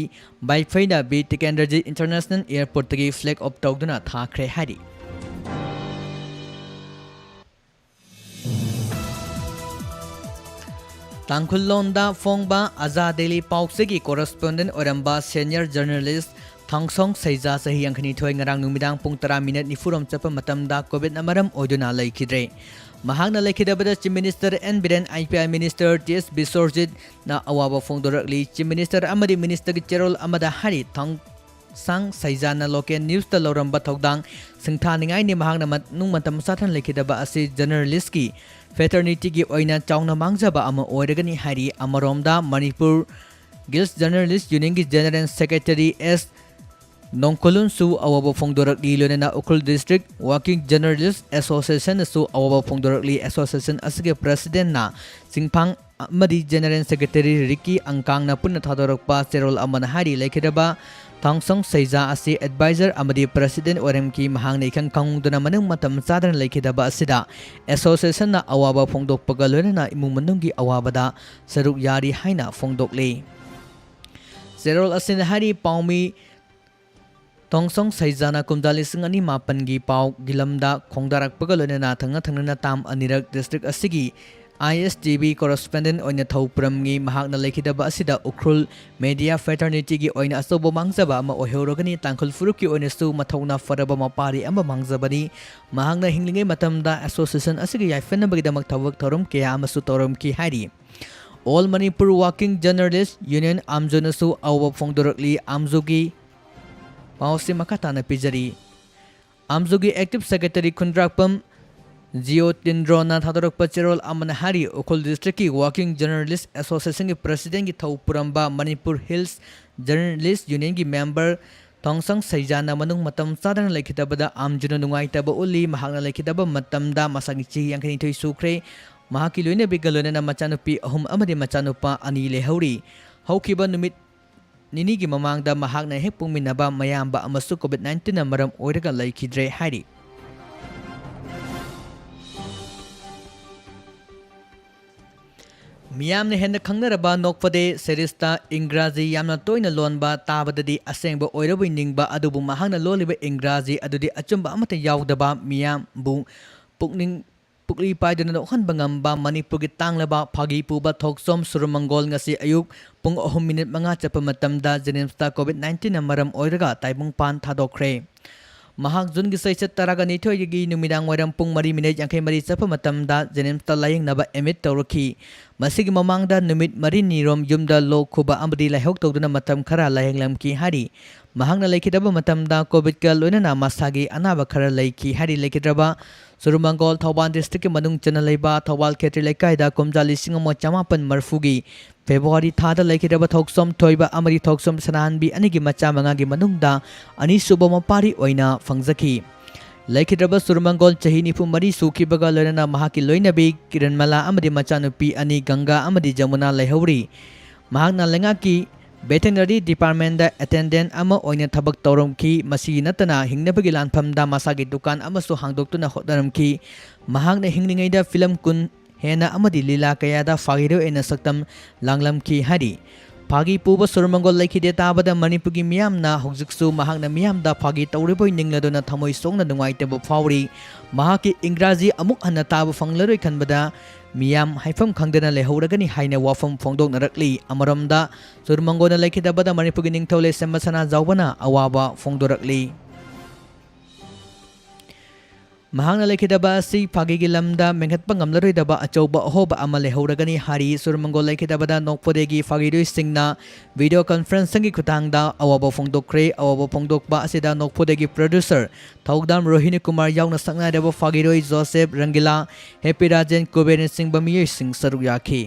ꯕꯥꯏꯐꯩꯅ ꯕꯤ ꯇꯤꯀꯦꯟꯗ꯭ꯔꯖꯤꯠ ꯏꯟꯇꯔꯅꯦꯁꯅꯦꯜ ꯑꯦꯌꯔꯄꯣꯔꯠꯇꯒꯤ ꯐ꯭ꯂꯦꯒ ꯑꯣꯐ ꯇꯧꯗꯨꯅ ꯊꯥꯈ꯭ꯔꯦ ꯍꯥꯏꯔꯤ꯫ ꯇꯥꯡꯈꯨꯜ ꯂꯣꯟꯗ ꯐꯣꯡꯕ ꯑꯖꯥ ꯗꯦꯂꯤ ꯄꯥꯎꯆꯦꯒꯤ correspondent ꯑꯣꯏꯔꯝꯕ senior journalist ꯊꯥꯡꯁꯣꯡ ꯁꯩꯖꯥ, ꯆꯍꯤ ꯌꯥꯡꯈꯩꯅꯤꯊꯣꯏ, ꯉꯔꯥꯡ ꯅꯨꯃꯤꯗꯥꯡ ꯄꯨꯡ ꯇꯔꯥ ꯃꯤꯅꯠ ꯅꯤꯐꯨꯔꯣꯝ ꯆꯠꯄ ꯃꯇꯝꯗ COVID ꯃꯔꯝ ꯑꯣꯏꯗꯨꯅ ꯂꯩꯈꯤꯗ꯭ꯔꯦ꯫ ꯃꯍꯥꯛꯅ ꯂꯩꯈꯤꯗꯕꯗ Chief Minister N Biren, IPI Minister T S ꯕꯤꯁ꯭ꯋꯔꯖꯤꯠꯅ ꯑꯋꯥꯕ ꯐꯣꯡꯗꯣꯔꯛꯂꯤ꯫ Chief Minister ꯑꯃꯗꯤ Ministerꯒꯤ ꯆꯦꯔꯣꯜ ꯑꯃꯗ ꯍꯥꯏꯔꯤ, ꯊꯥꯡ ꯁꯥꯡ ꯁꯩꯖꯥꯅ local newsꯇ ꯂꯧꯔꯝꯕ ꯊꯧꯗꯥꯡ ꯁꯤꯡꯊꯥꯅꯤꯡꯉꯥꯏꯅꯤ꯫ ꯃꯍꯥꯛꯅ ꯃꯅꯨꯡ ꯃꯇꯝ ꯆꯥꯗꯅ ꯂꯩꯈꯤꯗꯕ ꯑꯁꯤ journalistꯀꯤ fraternityꯒꯤ ꯑꯣꯏꯅ ꯆꯥꯎꯅ ꯃꯥꯡꯖꯕ ꯑꯃ ꯑꯣꯏꯔꯒꯅꯤ ꯍꯥꯏꯔꯤ꯫ ꯑꯃꯔꯣꯝꯗ, Manipur Guild Journalist Unionꯒꯤ General Secretary S ꯅꯣꯡꯈꯣꯂꯨꯟꯁꯨ ꯑꯋꯥꯕ ꯐꯣꯡꯗꯣꯔꯛꯂꯤ꯫ ꯂꯣꯏꯅꯅ ꯎꯈ꯭ꯔꯨꯜ District Working Journalist Associationꯅꯁꯨ ꯑꯋꯥꯕ ꯐꯣꯡꯗꯣꯔꯛꯂꯤ꯫ Association ꯑꯁꯤꯒꯤ Presidentꯅ ꯆꯤꯡꯐꯥꯡ ꯑꯃꯗꯤ General Secretary ꯔꯤꯀꯤ ꯑꯪꯀꯥꯡꯅ ꯄꯨꯟꯅ ꯊꯥꯗꯣꯔꯛꯄ ꯆꯦꯔꯣꯜ ꯑꯃꯅ ꯍꯥꯏꯔꯤ, ꯂꯩꯈꯤꯗꯕ ꯊꯥꯡꯁꯣꯡ ꯁꯩꯖꯥ ꯑꯁꯤ advisor ꯑꯃꯗꯤ President ꯑꯣꯏꯔꯝꯈꯤ꯫ ꯃꯍꯥꯛꯅ ꯏꯈꯪ ꯈꯪꯍꯧꯗꯅ ꯃꯅꯨꯡ ꯃꯇꯝ ꯆꯥꯗꯅ ꯂꯩꯈꯤꯗꯕ ꯑꯁꯤꯗ Associationꯅ ꯑꯋꯥꯕ ꯐꯣꯡꯗꯣꯛꯄꯒ ꯂꯣꯏꯅꯅ ꯏꯃꯨꯡ ꯃꯅꯨꯡꯒꯤ ꯑꯋꯥꯕꯗ ꯁꯔꯨꯛ ꯌꯥꯔꯤ ꯍꯥꯏꯅ ꯐꯣꯡꯗꯣꯛꯂꯤ꯫ ꯆꯦꯔꯣꯜ ꯑꯁꯤꯅ ꯍꯥꯏꯔꯤ, ꯄꯥꯎꯃꯤ ꯊꯣꯡꯁꯣꯡ ꯁꯩꯖꯥꯅ ꯀꯨꯝꯖꯥ ꯂꯤꯁꯤꯡ ꯑꯅꯤ ꯃꯥꯄꯟꯒꯤ ꯄꯥꯎꯒꯤ ꯂꯝꯗ ꯈꯣꯡꯗꯥꯔꯛꯄꯒ ꯂꯣꯏꯅꯅ ꯊꯪꯅ ꯊꯪꯅꯅ ꯇꯥꯝ ꯑꯅꯤꯔꯛ district ꯑꯁꯤꯒꯤ ISTV correspondent ꯑꯣꯏꯅ ꯊꯧ ꯄꯨꯔꯝꯃꯤ꯫ ꯃꯍꯥꯛꯅ ꯂꯩꯈꯤꯗꯕ ꯑꯁꯤꯗ ꯎꯈ꯭ꯔꯨꯜ media fraternityꯒꯤ ꯑꯣꯏꯅ ꯑꯆꯧꯕ ꯃꯥꯡꯖꯕ ꯑꯃ ꯑꯣꯏꯍꯧꯔꯒꯅꯤ꯫ ꯇꯥꯡꯈꯨꯜ ꯐꯨꯔꯨꯞꯀꯤ ꯑꯣꯏꯅꯁꯨ ꯃꯊꯧꯅꯥ ꯐꯔꯕ ꯃꯄꯥꯔꯤ ꯑꯃ ꯃꯥꯡꯖꯕꯅꯤ꯫ ꯃꯍꯥꯛꯅ ꯍꯤꯡꯂꯤꯉꯩ ꯃꯇꯝꯗ Association ꯑꯁꯤꯒꯤ ꯌꯥꯏꯐꯅꯕꯒꯤꯗꯃꯛ ꯊꯕꯛ ꯊꯧꯔꯝ ꯀꯌꯥ ꯑꯃꯁꯨ ꯇꯧꯔꯝꯈꯤ ꯍꯥꯏꯔꯤ꯫ All Manipur Working Journalist Union, AMJUꯅꯁꯨ ꯑꯋꯥꯕ ꯐꯣꯡꯗꯣꯔꯛꯂꯤ꯫ AMJUꯒꯤ ꯄꯥꯎꯁꯤ ꯃꯈꯥ ꯇꯥꯅ ꯄꯤꯖꯔꯤ꯫ AMJUꯒꯤ Active Secretary ꯈꯨꯟꯗ꯭ꯔꯥꯛꯄꯝ ꯖꯤꯑꯣꯇꯤꯟꯗ꯭ꯔꯣꯅ ꯊꯥꯗꯣꯔꯛꯄ ꯆꯦꯔꯣꯜ ꯑꯃꯅ ꯍꯥꯏꯔꯤ, ꯎꯈ꯭ꯔꯨꯜ Districtꯀꯤ Working Journalist Associationꯒꯤ Presidentꯀꯤ ꯊꯧ ꯄꯨꯔꯝꯕ Manipur Hills Journalist Unionꯒꯤ member ꯊꯣꯡꯁꯪ ꯁꯩꯖꯥꯅ ꯃꯅꯨꯡ ꯃꯇꯝ ꯆꯥꯗꯅ ꯂꯩꯈꯤꯗꯕꯗ AMJUꯅ ꯅꯨꯡꯉꯥꯏꯇꯕ ꯎꯠꯂꯤ꯫ ꯃꯍꯥꯛꯅ ꯂꯩꯈꯤꯗꯕ ꯃꯇꯝꯗ ꯃꯁꯥꯒꯤ ꯆꯍꯤ ꯌꯥꯡꯈꯩꯅꯤꯊꯣꯏ ꯁꯨꯈ꯭ꯔꯦ꯫ ꯃꯍꯥꯛꯀꯤ ꯂꯣꯏꯅꯕꯤꯒ ꯂꯣꯏꯅꯅ ꯃꯆꯥꯅꯨꯄꯤ ꯑꯍꯨꯝ ꯑꯃꯗꯤ ꯃꯆꯥꯅꯨꯄꯥ ꯑꯅꯤ ꯂꯩꯍꯧꯔꯤ꯫ ꯍꯧꯈꯤꯕ ꯅꯨꯃꯤꯠ ꯅꯤꯅꯤꯒꯤ ꯃꯃꯥꯡꯗ ꯃꯍꯥꯛꯅ ꯍꯦꯛ ꯄꯣꯛꯃꯤꯟꯅꯕ ꯃꯌꯥꯝꯕ ꯑꯃꯁꯨ COVID nineteenꯅ ꯃꯔꯝ ꯑꯣꯏꯔꯒ ꯂꯩꯈꯤꯗ꯭ꯔꯦ ꯍꯥꯏꯔꯤ꯫ ꯃꯤꯌꯥꯝꯅ ꯍꯦꯟꯅ ꯈꯪꯅꯔꯕ ꯅꯣꯛꯐꯗꯦ seriesꯇ ꯏꯪꯒ꯭ꯔꯥꯖꯤ ꯌꯥꯝꯅ ꯇꯣꯏꯅ ꯂꯣꯟꯕ, ꯇꯥꯕꯗꯗꯤ ꯑꯁꯦꯡꯕ ꯑꯣꯏꯔꯕꯣꯏ ꯅꯤꯡꯕ, ꯑꯗꯨꯕꯨ ꯃꯍꯥꯛꯅ ꯂꯣꯜꯂꯤꯕ ꯏꯪꯒ꯭ꯔꯥꯖꯤ ꯑꯗꯨꯗꯤ ꯑꯆꯨꯝꯕ ꯑꯃꯠꯇ ꯌꯥꯎꯗꯕ, ꯃꯤꯌꯥꯝꯕꯨ ꯄꯨꯛꯅꯤꯡ ꯄꯨꯛꯂꯤ ꯄꯥꯏꯗꯨꯅ ꯅꯣꯛꯍꯟꯕ ꯉꯝꯕ ꯃꯅꯤꯄꯨꯔꯒꯤ ꯇꯥꯡꯂꯕ ꯐꯥꯒꯤ ꯄꯨꯕ ꯊꯣꯛꯆꯣꯝ ꯁꯨꯔꯃꯪꯒꯣꯜ ꯉꯁꯤ ꯑꯌꯨꯛ ꯄꯨꯡ ꯑꯍꯨꯝ ꯃꯤꯅꯤꯠ ꯃꯉꯥ ꯆꯠꯄ ꯃꯇꯝꯗ JNIMSꯇ COVID nineteenꯅ ꯃꯔꯝ ꯑꯣꯏꯔꯒ ꯇꯥꯏꯕꯪꯄꯥꯟ ꯊꯥꯗꯣꯛꯈ꯭ꯔꯦ꯫ ꯃꯍꯥꯛ ꯖꯨꯟꯒꯤ ꯆꯩꯆꯠ ꯇꯔꯥꯒ ꯅꯤꯊꯣꯏꯒꯤ ꯅꯨꯃꯤꯗꯥꯡ ꯋꯥꯏꯔꯝ ꯄꯨꯡ ꯃꯔꯤ ꯃꯤꯅꯤꯠ ꯌꯥꯡꯈꯩ ꯃꯔꯤ ꯆꯠꯄ ꯃꯇꯝꯗ JNIMSꯇ ꯂꯥꯌꯦꯡꯅꯕ admit ꯇꯧꯔꯛꯈꯤ꯫ ꯃꯁꯤꯒꯤ ꯃꯃꯥꯡꯗ ꯅꯨꯃꯤꯠ ꯃꯔꯤꯅꯤꯔꯣꯝ ꯌꯨꯝꯗ ꯂꯣꯛ ꯈꯨꯕ ꯑꯃꯗꯤ ꯂꯥꯏꯍꯧ ꯇꯧꯗꯨꯅ ꯃꯇꯝ ꯈꯔ ꯂꯥꯌꯦꯡꯂꯝꯈꯤ ꯍꯥꯏꯔꯤ꯫ ꯃꯍꯥꯛꯅ ꯂꯩꯈꯤꯗꯕ ꯃꯇꯝꯗ COVIDꯀ ꯂꯣꯏꯅꯅ ꯃꯁꯥꯒꯤ ꯑꯅꯥꯕ ꯈꯔ ꯂꯩꯈꯤ ꯍꯥꯏꯔꯤ꯫ ꯂꯩꯈꯤꯗ꯭ꯔꯕ ꯁꯨꯔꯃꯪꯒꯣꯜ ꯊꯧꯕꯥꯜ districtꯀꯤ ꯃꯅꯨꯡ ꯆꯟꯅ ꯂꯩꯕ ꯊꯧꯕꯥꯜ ꯈꯦꯇ꯭ꯔꯤ ꯂꯩꯀꯥꯏꯗ ꯀꯨꯝꯖꯥ ꯂꯤꯁꯤꯡ ꯑꯃ ꯆꯃꯥꯄꯟ ꯃꯔꯤꯐꯨꯒꯤ February ꯊꯥꯗ ꯂꯩꯈꯤꯗ꯭ꯔꯕ ꯊꯣꯛꯆꯣꯝ ꯊꯣꯏꯕ ꯑꯃꯗꯤ ꯊꯣꯛꯆꯣꯝ ꯁꯅꯥꯍꯟꯕꯤ ꯑꯅꯤꯒꯤ ꯃꯆꯥ ꯃꯉꯥꯒꯤ ꯃꯅꯨꯡꯗ ꯑꯅꯤꯁꯨꯕ ꯃꯄꯥꯔꯤ ꯑꯣꯏꯅ ꯐꯪꯖꯈꯤ꯫ ꯂꯩꯈꯤꯗ꯭ꯔꯕ ꯁꯨꯔꯃꯪꯒꯣꯜ ꯆꯍꯤ ꯅꯤꯐꯨ ꯃꯔꯤ ꯁꯨꯈꯤꯕꯒ ꯂꯣꯏꯅꯅ ꯃꯍꯥꯛꯀꯤ ꯂꯣꯏꯅꯕꯤ ꯀꯤꯔꯟꯃꯂꯥ ꯑꯃꯗꯤ ꯃꯆꯥꯅꯨꯄꯤ ꯑꯅꯤ ꯒꯪꯒꯥ ꯑꯃꯗꯤ ꯖꯃꯨꯅꯥ ꯂꯩꯍꯧꯔꯤ꯫ ꯃꯍꯥꯛꯅ ꯂꯩꯉꯥꯛꯀꯤ veterinary departmentꯇ attendant ꯑꯃ ꯑꯣꯏꯅ ꯊꯕꯛ ꯇꯧꯔꯝꯈꯤ꯫ ꯃꯁꯤ ꯅꯠꯇꯅ ꯍꯤꯡꯅꯕꯒꯤ ꯂꯥꯟꯐꯝꯗ ꯃꯁꯥꯒꯤ ꯗꯨꯀꯥꯟ ꯑꯃꯁꯨ ꯍꯥꯡꯗꯣꯛꯇꯨꯅ ꯍꯣꯠꯅꯔꯝꯈꯤ꯫ ꯃꯍꯥꯛꯅ ꯍꯤꯡꯂꯤꯉꯩꯗ ꯐꯤꯂꯝ ꯀꯨꯟ ꯍꯦꯟꯅ ꯑꯃꯗꯤ ꯂꯤꯂꯥ ꯀꯌꯥꯗ ꯐꯥꯒꯤꯔꯣꯏ ꯑꯣꯏꯅ ꯁꯛꯇꯝ ꯂꯥꯡꯂꯝꯈꯤ ꯍꯥꯏꯔꯤ꯫ ꯐꯥꯒꯤ ꯄꯨꯕ ꯁꯨꯔꯃꯪꯒꯣꯜ ꯂꯩꯈꯤꯗꯦ ꯇꯥꯕꯗ ꯃꯅꯤꯄꯨꯔꯒꯤ ꯃꯤꯌꯥꯝꯅ ꯍꯧꯖꯤꯛꯁꯨ ꯃꯍꯥꯛꯅ ꯃꯤꯌꯥꯝꯗ ꯐꯥꯒꯤ ꯇꯧꯔꯤꯕꯣꯏ ꯅꯤꯡꯂꯗꯨꯅ ꯊꯃꯣꯏ ꯁꯣꯛꯅ ꯅꯨꯡꯉꯥꯏꯇꯕ ꯐꯥꯎꯔꯤ꯫ ꯃꯍꯥꯛꯀꯤ ꯏꯪꯒ꯭ꯔꯥꯖꯤ ꯑꯃꯨꯛ ꯍꯟꯅ ꯇꯥꯕ ꯐꯪꯂꯔꯣꯏ ꯈꯟꯕꯗ ꯃꯤꯌꯥꯝ ꯍꯥꯏꯐꯝ ꯈꯪꯗꯅ ꯂꯩꯍꯧꯔꯒꯅꯤ ꯍꯥꯏꯅ ꯋꯥꯐꯝ ꯐꯣꯡꯗꯣꯛꯅꯔꯛꯂꯤ꯫ ꯑꯃꯔꯣꯝꯗ, ꯁꯨꯔꯃꯪꯒꯣꯜꯅ ꯂꯩꯈꯤꯗꯕꯗ ꯃꯅꯤꯄꯨꯔꯒꯤ ꯅꯤꯡꯊꯧ ꯂꯩꯁꯦꯝꯕ ꯁꯅꯥꯖꯥꯎꯕꯅ ꯑꯋꯥꯕ ꯐꯣꯡꯗꯣꯔꯛꯂꯤ꯫ ꯃꯍꯥꯛꯅ ꯂꯩꯈꯤꯗꯕ ꯑꯁꯤ ꯐꯥꯒꯤꯒꯤ ꯂꯝꯗ ꯃꯦꯟꯈꯠꯄ ꯉꯝꯂꯔꯣꯏꯗꯕ ꯑꯆꯧꯕ ꯑꯍꯣꯕ ꯑꯃ ꯂꯩꯍꯧꯔꯒꯅꯤ ꯍꯥꯏꯔꯤ꯫ ꯁꯨꯔꯃꯪꯒꯣꯜ ꯂꯩꯈꯤꯗꯕꯗ ꯅꯣꯛꯐꯗꯦꯒꯤ ꯐꯥꯒꯤꯔꯣꯏꯁꯤꯡꯅ video conferencingꯒꯤ ꯈꯨꯠꯊꯥꯡꯗ ꯑꯋꯥꯕ ꯐꯣꯡꯗꯣꯛꯈ꯭ꯔꯦ꯫ ꯑꯋꯥꯕ ꯐꯣꯡꯗꯣꯛꯄ ꯑꯁꯤꯗ ꯅꯣꯛꯐꯗꯦꯒꯤ producer ꯊꯧꯗꯥꯝ ꯔꯣꯍꯤꯅꯤ ꯀꯨꯃꯥꯔ ꯌꯥꯎꯅ ꯁꯛꯅꯥꯏꯔꯕ ꯐꯥꯒꯤꯔꯣꯏ ꯖꯣꯁꯦꯐ, ꯔꯪꯒꯤꯂꯥ, ꯍꯦꯄꯤ ꯔꯥꯖꯦꯟ, ꯀꯨꯕꯦꯔꯅꯆꯤꯡꯕ ꯃꯤꯑꯣꯏꯁꯤꯡ ꯁꯔꯨꯛ ꯌꯥꯈꯤ꯫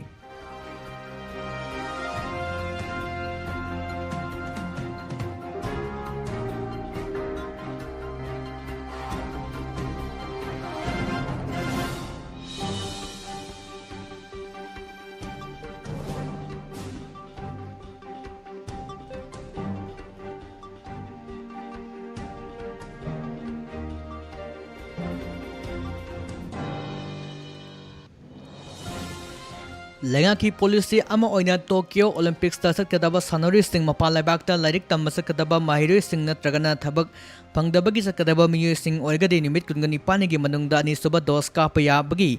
ꯂꯩꯉꯥꯛꯀꯤ ꯄꯣꯂꯤꯁꯤ ꯑꯃ ꯑꯣꯏꯅ ꯇꯣꯀꯤꯌꯣ ꯑꯣꯂꯤꯝꯄꯤꯛꯁꯇ ꯆꯠꯀꯗꯕ ꯁꯥꯟꯅꯔꯣꯏꯁꯤꯡ, ꯃꯄꯥꯟ ꯂꯩꯕꯥꯛꯇ ꯂꯥꯏꯔꯤꯛ ꯇꯝꯕ ꯆꯠꯀꯗꯕ ꯃꯍꯩꯔꯣꯏꯁꯤꯡ ꯅꯠꯇ꯭ꯔꯒꯅ ꯊꯕꯛ ꯐꯪꯗꯕꯒꯤ ꯆꯠꯀꯗꯕ ꯃꯤꯑꯣꯏꯁꯤꯡ ꯑꯣꯏꯔꯒꯗꯤ ꯅꯨꯃꯤꯠ ꯀꯨꯟꯒ ꯅꯤꯄꯥꯟꯒꯤ ꯃꯅꯨꯡꯗ ꯑꯅꯤꯁꯨꯕ ꯗꯣꯁ ꯀꯥꯞꯄ ꯌꯥꯕꯒꯤ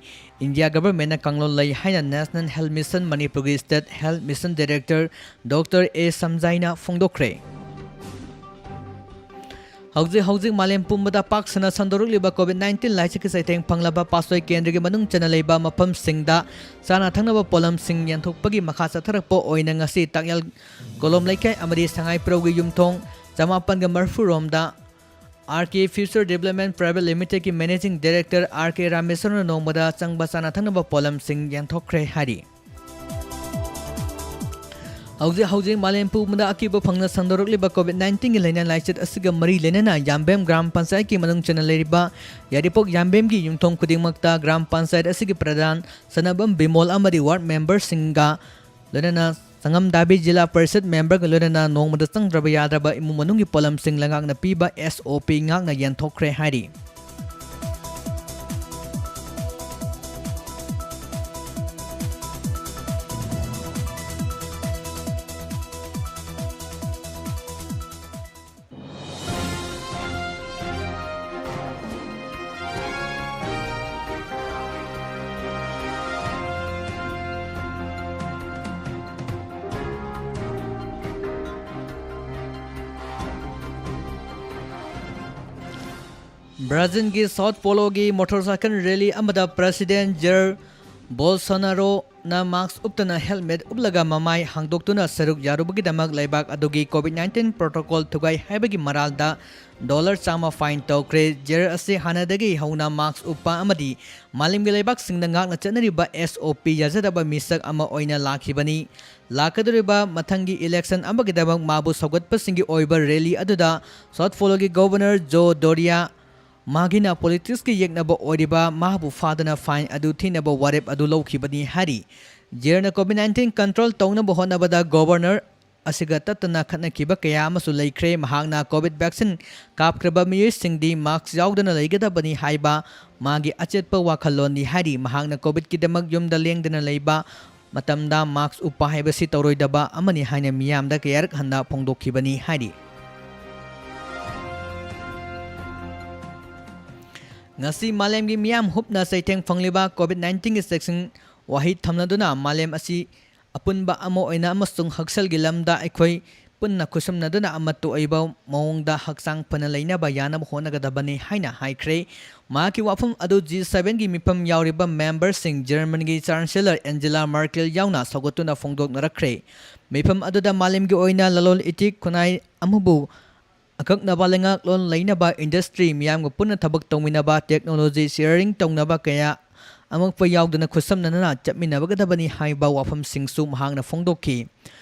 ꯏꯟꯗꯤꯌꯥ ꯒꯚꯔꯟꯃꯦꯟꯠꯅ ꯀꯥꯡꯂꯣꯟ ꯂꯩ ꯍꯥꯏꯅ ꯅꯦꯁꯅꯦꯜ ꯍꯦꯜꯊ ꯃꯤꯁꯟ ꯃꯅꯤꯄꯨꯔꯒꯤ state health mission director doctor A ꯁꯝꯖꯥꯏꯅ ꯐꯣꯡꯗꯣꯛꯈ꯭ꯔꯦ꯫ ꯍꯧꯖꯤꯛ ꯍꯧꯖꯤꯛ ꯃꯥꯂꯦꯝ ꯄꯨꯝꯕꯗ ꯄꯥꯛ ꯁꯟꯅ ꯁꯟꯗꯣꯔꯛꯂꯤꯕ ꯀꯣꯚꯤꯗ ꯅꯥꯏꯟꯇꯤꯟ ꯂꯥꯏꯆꯠꯀꯤ ꯆꯩꯊꯦꯡ ꯐꯪꯂꯕ ꯄꯥꯠꯁꯣꯏ ꯀꯦꯟꯗ꯭ꯔꯒꯤ ꯃꯅꯨꯡ ꯆꯟꯅ ꯂꯩꯕ ꯃꯐꯝꯁꯤꯡꯗ ꯆꯥꯅ ꯊꯛꯅꯕ ꯄꯣꯠꯂꯝꯁꯤꯡ ꯌꯦꯟꯊꯣꯛꯄꯒꯤ ꯃꯈꯥ ꯆꯠꯊꯔꯛꯄ ꯑꯣꯏꯅ ꯉꯁꯤ ꯇꯥꯛꯌꯦꯜ ꯀꯣꯂꯣꯝ ꯂꯩꯀꯥꯏ ꯑꯃꯗꯤ ꯁꯉꯥꯏ ꯄ꯭ꯔꯧꯒꯤ ꯌꯨꯝꯊꯣꯡ ꯆꯃꯥꯄꯟꯒ ꯃꯔꯤꯐꯨ ꯔꯣꯝꯗ R K future development private ꯂꯤꯃꯤꯇꯦꯗꯀꯤ ꯃꯦꯅꯦꯖꯤꯡ ꯗꯥꯏꯔꯦꯛꯇꯔ ꯑꯥꯔ ꯀꯦ ꯔꯥꯃꯦꯁ꯭ꯋꯔꯅ ꯅꯣꯡꯃꯗ ꯆꯪꯕ ꯆꯥꯅ ꯊꯛꯅꯕ ꯄꯣꯠꯂꯝꯁꯤꯡ ꯌꯦꯟꯊꯣꯛꯈ꯭ꯔꯦ ꯍꯥꯏꯔꯤ꯫ ꯍꯧꯖꯤꯛ ꯍꯧꯖꯤꯛ ꯃꯥꯂꯦꯝ ꯄꯨꯝꯕꯗ ꯑꯀꯤꯕ ꯐꯪꯅ ꯁꯟꯗꯣꯔꯛꯂꯤꯕ ꯀꯣꯚꯤꯗ ꯅꯥꯏꯟꯇꯤꯟꯒꯤ ꯂꯥꯏꯅꯥ ꯂꯥꯏꯆꯠ ꯑꯁꯤꯒ ꯃꯔꯤ ꯂꯩꯅꯅ ꯌꯥꯝꯕꯦꯝ ꯒ꯭ꯔꯥꯝ ꯄꯟꯆꯥꯌꯠꯀꯤ ꯃꯅꯨꯡ ꯆꯟꯅ ꯂꯩꯔꯤꯕ ꯌꯥꯏꯔꯤꯄꯣꯛ ꯌꯥꯝꯕꯦꯝꯒꯤ ꯌꯨꯝꯊꯣꯡ ꯈꯨꯗꯤꯡꯃꯛꯇ ꯒ꯭ꯔꯥꯝ ꯄꯟꯆꯥꯌꯠ ꯑꯁꯤꯒꯤ ꯄ꯭ꯔꯙꯥꯟ ꯁꯅꯥꯕꯝ ꯕꯤꯃꯣꯜ ꯑꯃꯗꯤ ꯋꯥꯔꯗ ꯃꯦꯝꯕꯔꯁꯤꯡꯒ ꯂꯣꯏꯅꯅ ꯁꯪꯉꯝꯗꯥꯕꯤ ꯖꯤꯂꯥ ꯄꯔꯤꯁꯠ ꯃꯦꯝꯕꯔꯒ ꯂꯣꯏꯅꯅ ꯅꯣꯡꯃꯗ ꯆꯪꯗ꯭ꯔꯕ ꯌꯥꯗ꯭ꯔꯕ ꯏꯃꯨꯡ ꯃꯅꯨꯡꯒꯤ ꯄꯣꯠꯂꯝꯁꯤꯡ ꯂꯩꯉꯥꯛꯅ ꯄꯤꯕ ꯑꯦꯁ ꯑꯣ ꯄꯤ ꯉꯥꯛꯅ ꯌꯦꯟꯊꯣꯛꯈ꯭ꯔꯦ ꯍꯥꯏꯔꯤ꯫ ꯕ꯭ꯔꯥꯖꯤꯜꯒꯤ ꯁꯥꯎꯠ ꯄꯣꯂꯣꯒꯤ ꯃꯣꯇꯣꯔꯁꯥꯏꯀꯜ ꯔꯦꯂꯤ ꯑꯃꯗ ꯄ꯭ꯔꯦꯁꯤꯗꯦꯟꯠ ꯖꯦꯔ ꯕꯣꯜꯁꯣꯅꯥꯔꯣꯅ ꯃꯥꯁꯛ ꯎꯞꯇꯅ ꯍꯦꯜꯃꯦꯠ ꯎꯞꯂꯒ ꯃꯃꯥꯏ ꯍꯥꯡꯗꯣꯛꯇꯨꯅ ꯁꯔꯨꯛ ꯌꯥꯔꯨꯕꯒꯤꯗꯃꯛ ꯂꯩꯕꯥꯛ ꯑꯗꯨꯒꯤ ꯀꯣꯚꯤꯗ ꯅꯥꯏꯟꯇꯤꯟ ꯄ꯭ꯔꯣꯇꯣꯀꯣꯜ ꯊꯨꯒꯥꯏ ꯍꯥꯏꯕꯒꯤ ꯃꯔꯥꯜꯗ ꯗꯣꯂꯔ ꯆꯥꯝꯃ ꯐꯥꯏꯟ ꯇꯧꯈ꯭ꯔꯦ꯫ ꯖꯦꯔ ꯑꯁꯤ ꯍꯥꯟꯅꯗꯒꯤ ꯍꯧꯅ ꯃꯥꯁꯛ ꯎꯞꯄ ꯑꯃꯗꯤ ꯃꯥꯂꯦꯝꯒꯤ ꯂꯩꯕꯥꯛꯁꯤꯡꯅ ꯉꯥꯛꯅ ꯆꯠꯅꯔꯤꯕ ꯑꯦꯁ ꯑꯣ ꯄꯤ ꯌꯥꯖꯗꯕ ꯃꯤꯁꯛ ꯑꯃ ꯑꯣꯏꯅ ꯂꯥꯛꯈꯤꯕꯅꯤ꯫ ꯂꯥꯛꯀꯗꯧꯔꯤꯕ ꯃꯊꯪꯒꯤ ꯏꯂꯦꯛꯁꯟ ꯑꯃꯒꯤꯗꯃꯛ ꯃꯥꯕꯨ ꯁꯧꯒꯠꯄꯁꯤꯡꯒꯤ ꯑꯣꯏꯕ ꯔꯦꯂꯤ ꯑꯗꯨꯗ ꯁꯥꯎꯠ ꯄꯣꯂꯣꯒꯤ ꯒꯣꯚꯔꯅꯔ ꯖꯣ ꯗꯣꯔꯤꯌꯥ, ꯃꯥꯒꯤꯅ ꯄꯣꯂꯤꯇꯤꯛꯁꯀꯤ ꯌꯦꯛꯅꯕ ꯑꯣꯏꯔꯤꯕ ꯃꯥꯕꯨ ꯐꯥꯗꯨꯅ ꯐꯥꯏꯟ ꯑꯗꯨ ꯊꯤꯅꯕ ꯋꯥꯔꯦꯞ ꯑꯗꯨ ꯂꯧꯈꯤꯕꯅꯤ ꯍꯥꯏꯔꯤ꯫ ꯖꯦꯔꯅ ꯀꯣꯚꯤꯗ ꯅꯥꯏꯟꯇꯤꯟ ꯀꯟꯇ꯭ꯔꯣꯜ ꯇꯧꯅꯕ ꯍꯣꯠꯅꯕꯗ ꯒꯣꯚꯔꯅꯔ ꯑꯁꯤꯒ ꯇꯠꯇꯅ ꯈꯠꯅꯈꯤꯕ ꯀꯌꯥ ꯑꯃꯁꯨ ꯂꯩꯈ꯭ꯔꯦ꯫ ꯃꯍꯥꯛꯅ ꯀꯣꯚꯤꯗ ꯚꯦꯛꯁꯤꯟ ꯀꯥꯞꯈ꯭ꯔꯕ ꯃꯤꯑꯣꯏꯁꯤꯡꯗꯤ ꯃꯥꯁꯛ ꯌꯥꯎꯗꯅ ꯂꯩꯒꯗꯕꯅꯤ ꯍꯥꯏꯕ ꯃꯥꯒꯤ ꯑꯆꯦꯠꯄ ꯋꯥꯈꯜꯂꯣꯟꯅꯤ ꯍꯥꯏꯔꯤ꯫ ꯃꯍꯥꯛꯅ ꯀꯣꯚꯤꯗꯀꯤꯗꯃꯛ ꯌꯨꯝꯗ ꯂꯦꯡꯗꯅ ꯂꯩꯕ ꯃꯇꯝꯗ mask ꯎꯞꯄ ꯍꯥꯏꯕꯁꯤ ꯇꯧꯔꯣꯏꯗꯕ ꯑꯃꯅꯤ ꯍꯥꯏꯅ ꯃꯤꯌꯥꯝꯗ ꯀꯌꯥꯔꯛ ꯍꯟꯅ ꯐꯣꯡꯗꯣꯛꯈꯤꯕꯅꯤ ꯍꯥꯏꯔꯤ꯫ ꯉꯁꯤ ꯃꯥꯂꯦꯝꯒꯤ ꯃꯤꯌꯥꯝ ꯍꯨꯞꯅ ꯆꯩꯊꯦꯡ ꯐꯪꯂꯤꯕ COVID nineteenꯒꯤ ꯆꯦꯛꯁꯤꯟ ꯋꯥꯍꯩ ꯊꯝꯅꯗꯨꯅ ꯃꯥꯂꯦꯝ ꯑꯁꯤ ꯑꯄꯨꯟꯕ ꯑꯃ ꯑꯣꯏꯅ ꯑꯃꯁꯨꯡ ꯍꯛꯁꯦꯜꯒꯤ ꯂꯝꯗ ꯑꯩꯈꯣꯏ ꯄꯨꯟꯅ ꯈꯨꯠꯁꯝꯅꯗꯨꯅ ꯑꯃꯠꯇ ꯑꯣꯏꯕ ꯃꯑꯣꯡꯗ ꯍꯛꯆꯥꯡ ꯐꯅ ꯂꯩꯅꯕ ꯌꯥꯅꯕ ꯍꯣꯠꯅꯒꯗꯕꯅꯤ ꯍꯥꯏꯅ ꯍꯥꯏꯈ꯭ꯔꯦ꯫ ꯃꯍꯥꯛꯀꯤ ꯋꯥꯐꯝ ꯑꯗꯨ G sevenꯒꯤ ꯃꯤꯐꯝ ꯌꯥꯎꯔꯤꯕ memberꯁꯤꯡ, Germanyꯒꯤ Chancellor Angela Merkel ꯌꯥꯎꯅ ꯁꯧꯒꯠꯇꯨꯅ ꯐꯣꯡꯗꯣꯛꯅꯔꯛꯈ꯭ꯔꯦ꯫ ꯃꯤꯐꯝ ꯑꯗꯨꯗ ꯃꯥꯂꯦꯝꯒꯤ ꯑꯣꯏꯅ ꯂꯂꯣꯟ ꯏꯇꯤꯛ, ꯈꯨꯟꯅꯥꯏ ꯑꯃꯕꯨ ꯑꯀꯛꯅꯕ ꯂꯩꯉꯥꯛꯂꯣꯟ ꯂꯩꯅꯕ, industry ꯃꯤꯌꯥꯝꯒ ꯄꯨꯟꯅ ꯊꯕꯛ ꯇꯧꯃꯤꯟꯅꯕ, technology sharing ꯇꯧꯅꯕ ꯀꯌꯥ ꯑꯃꯛꯄ ꯌꯥꯎꯗꯅ ꯈꯨꯠꯁꯝꯅꯅ ꯆꯠꯃꯤꯟꯅꯒꯗꯕꯅꯤ ꯍꯥꯏꯕ ꯋꯥꯐꯝꯁꯤꯡꯁꯨ ꯃꯍꯥꯛꯅ ꯐꯣꯡꯗꯣꯛꯈꯤ꯫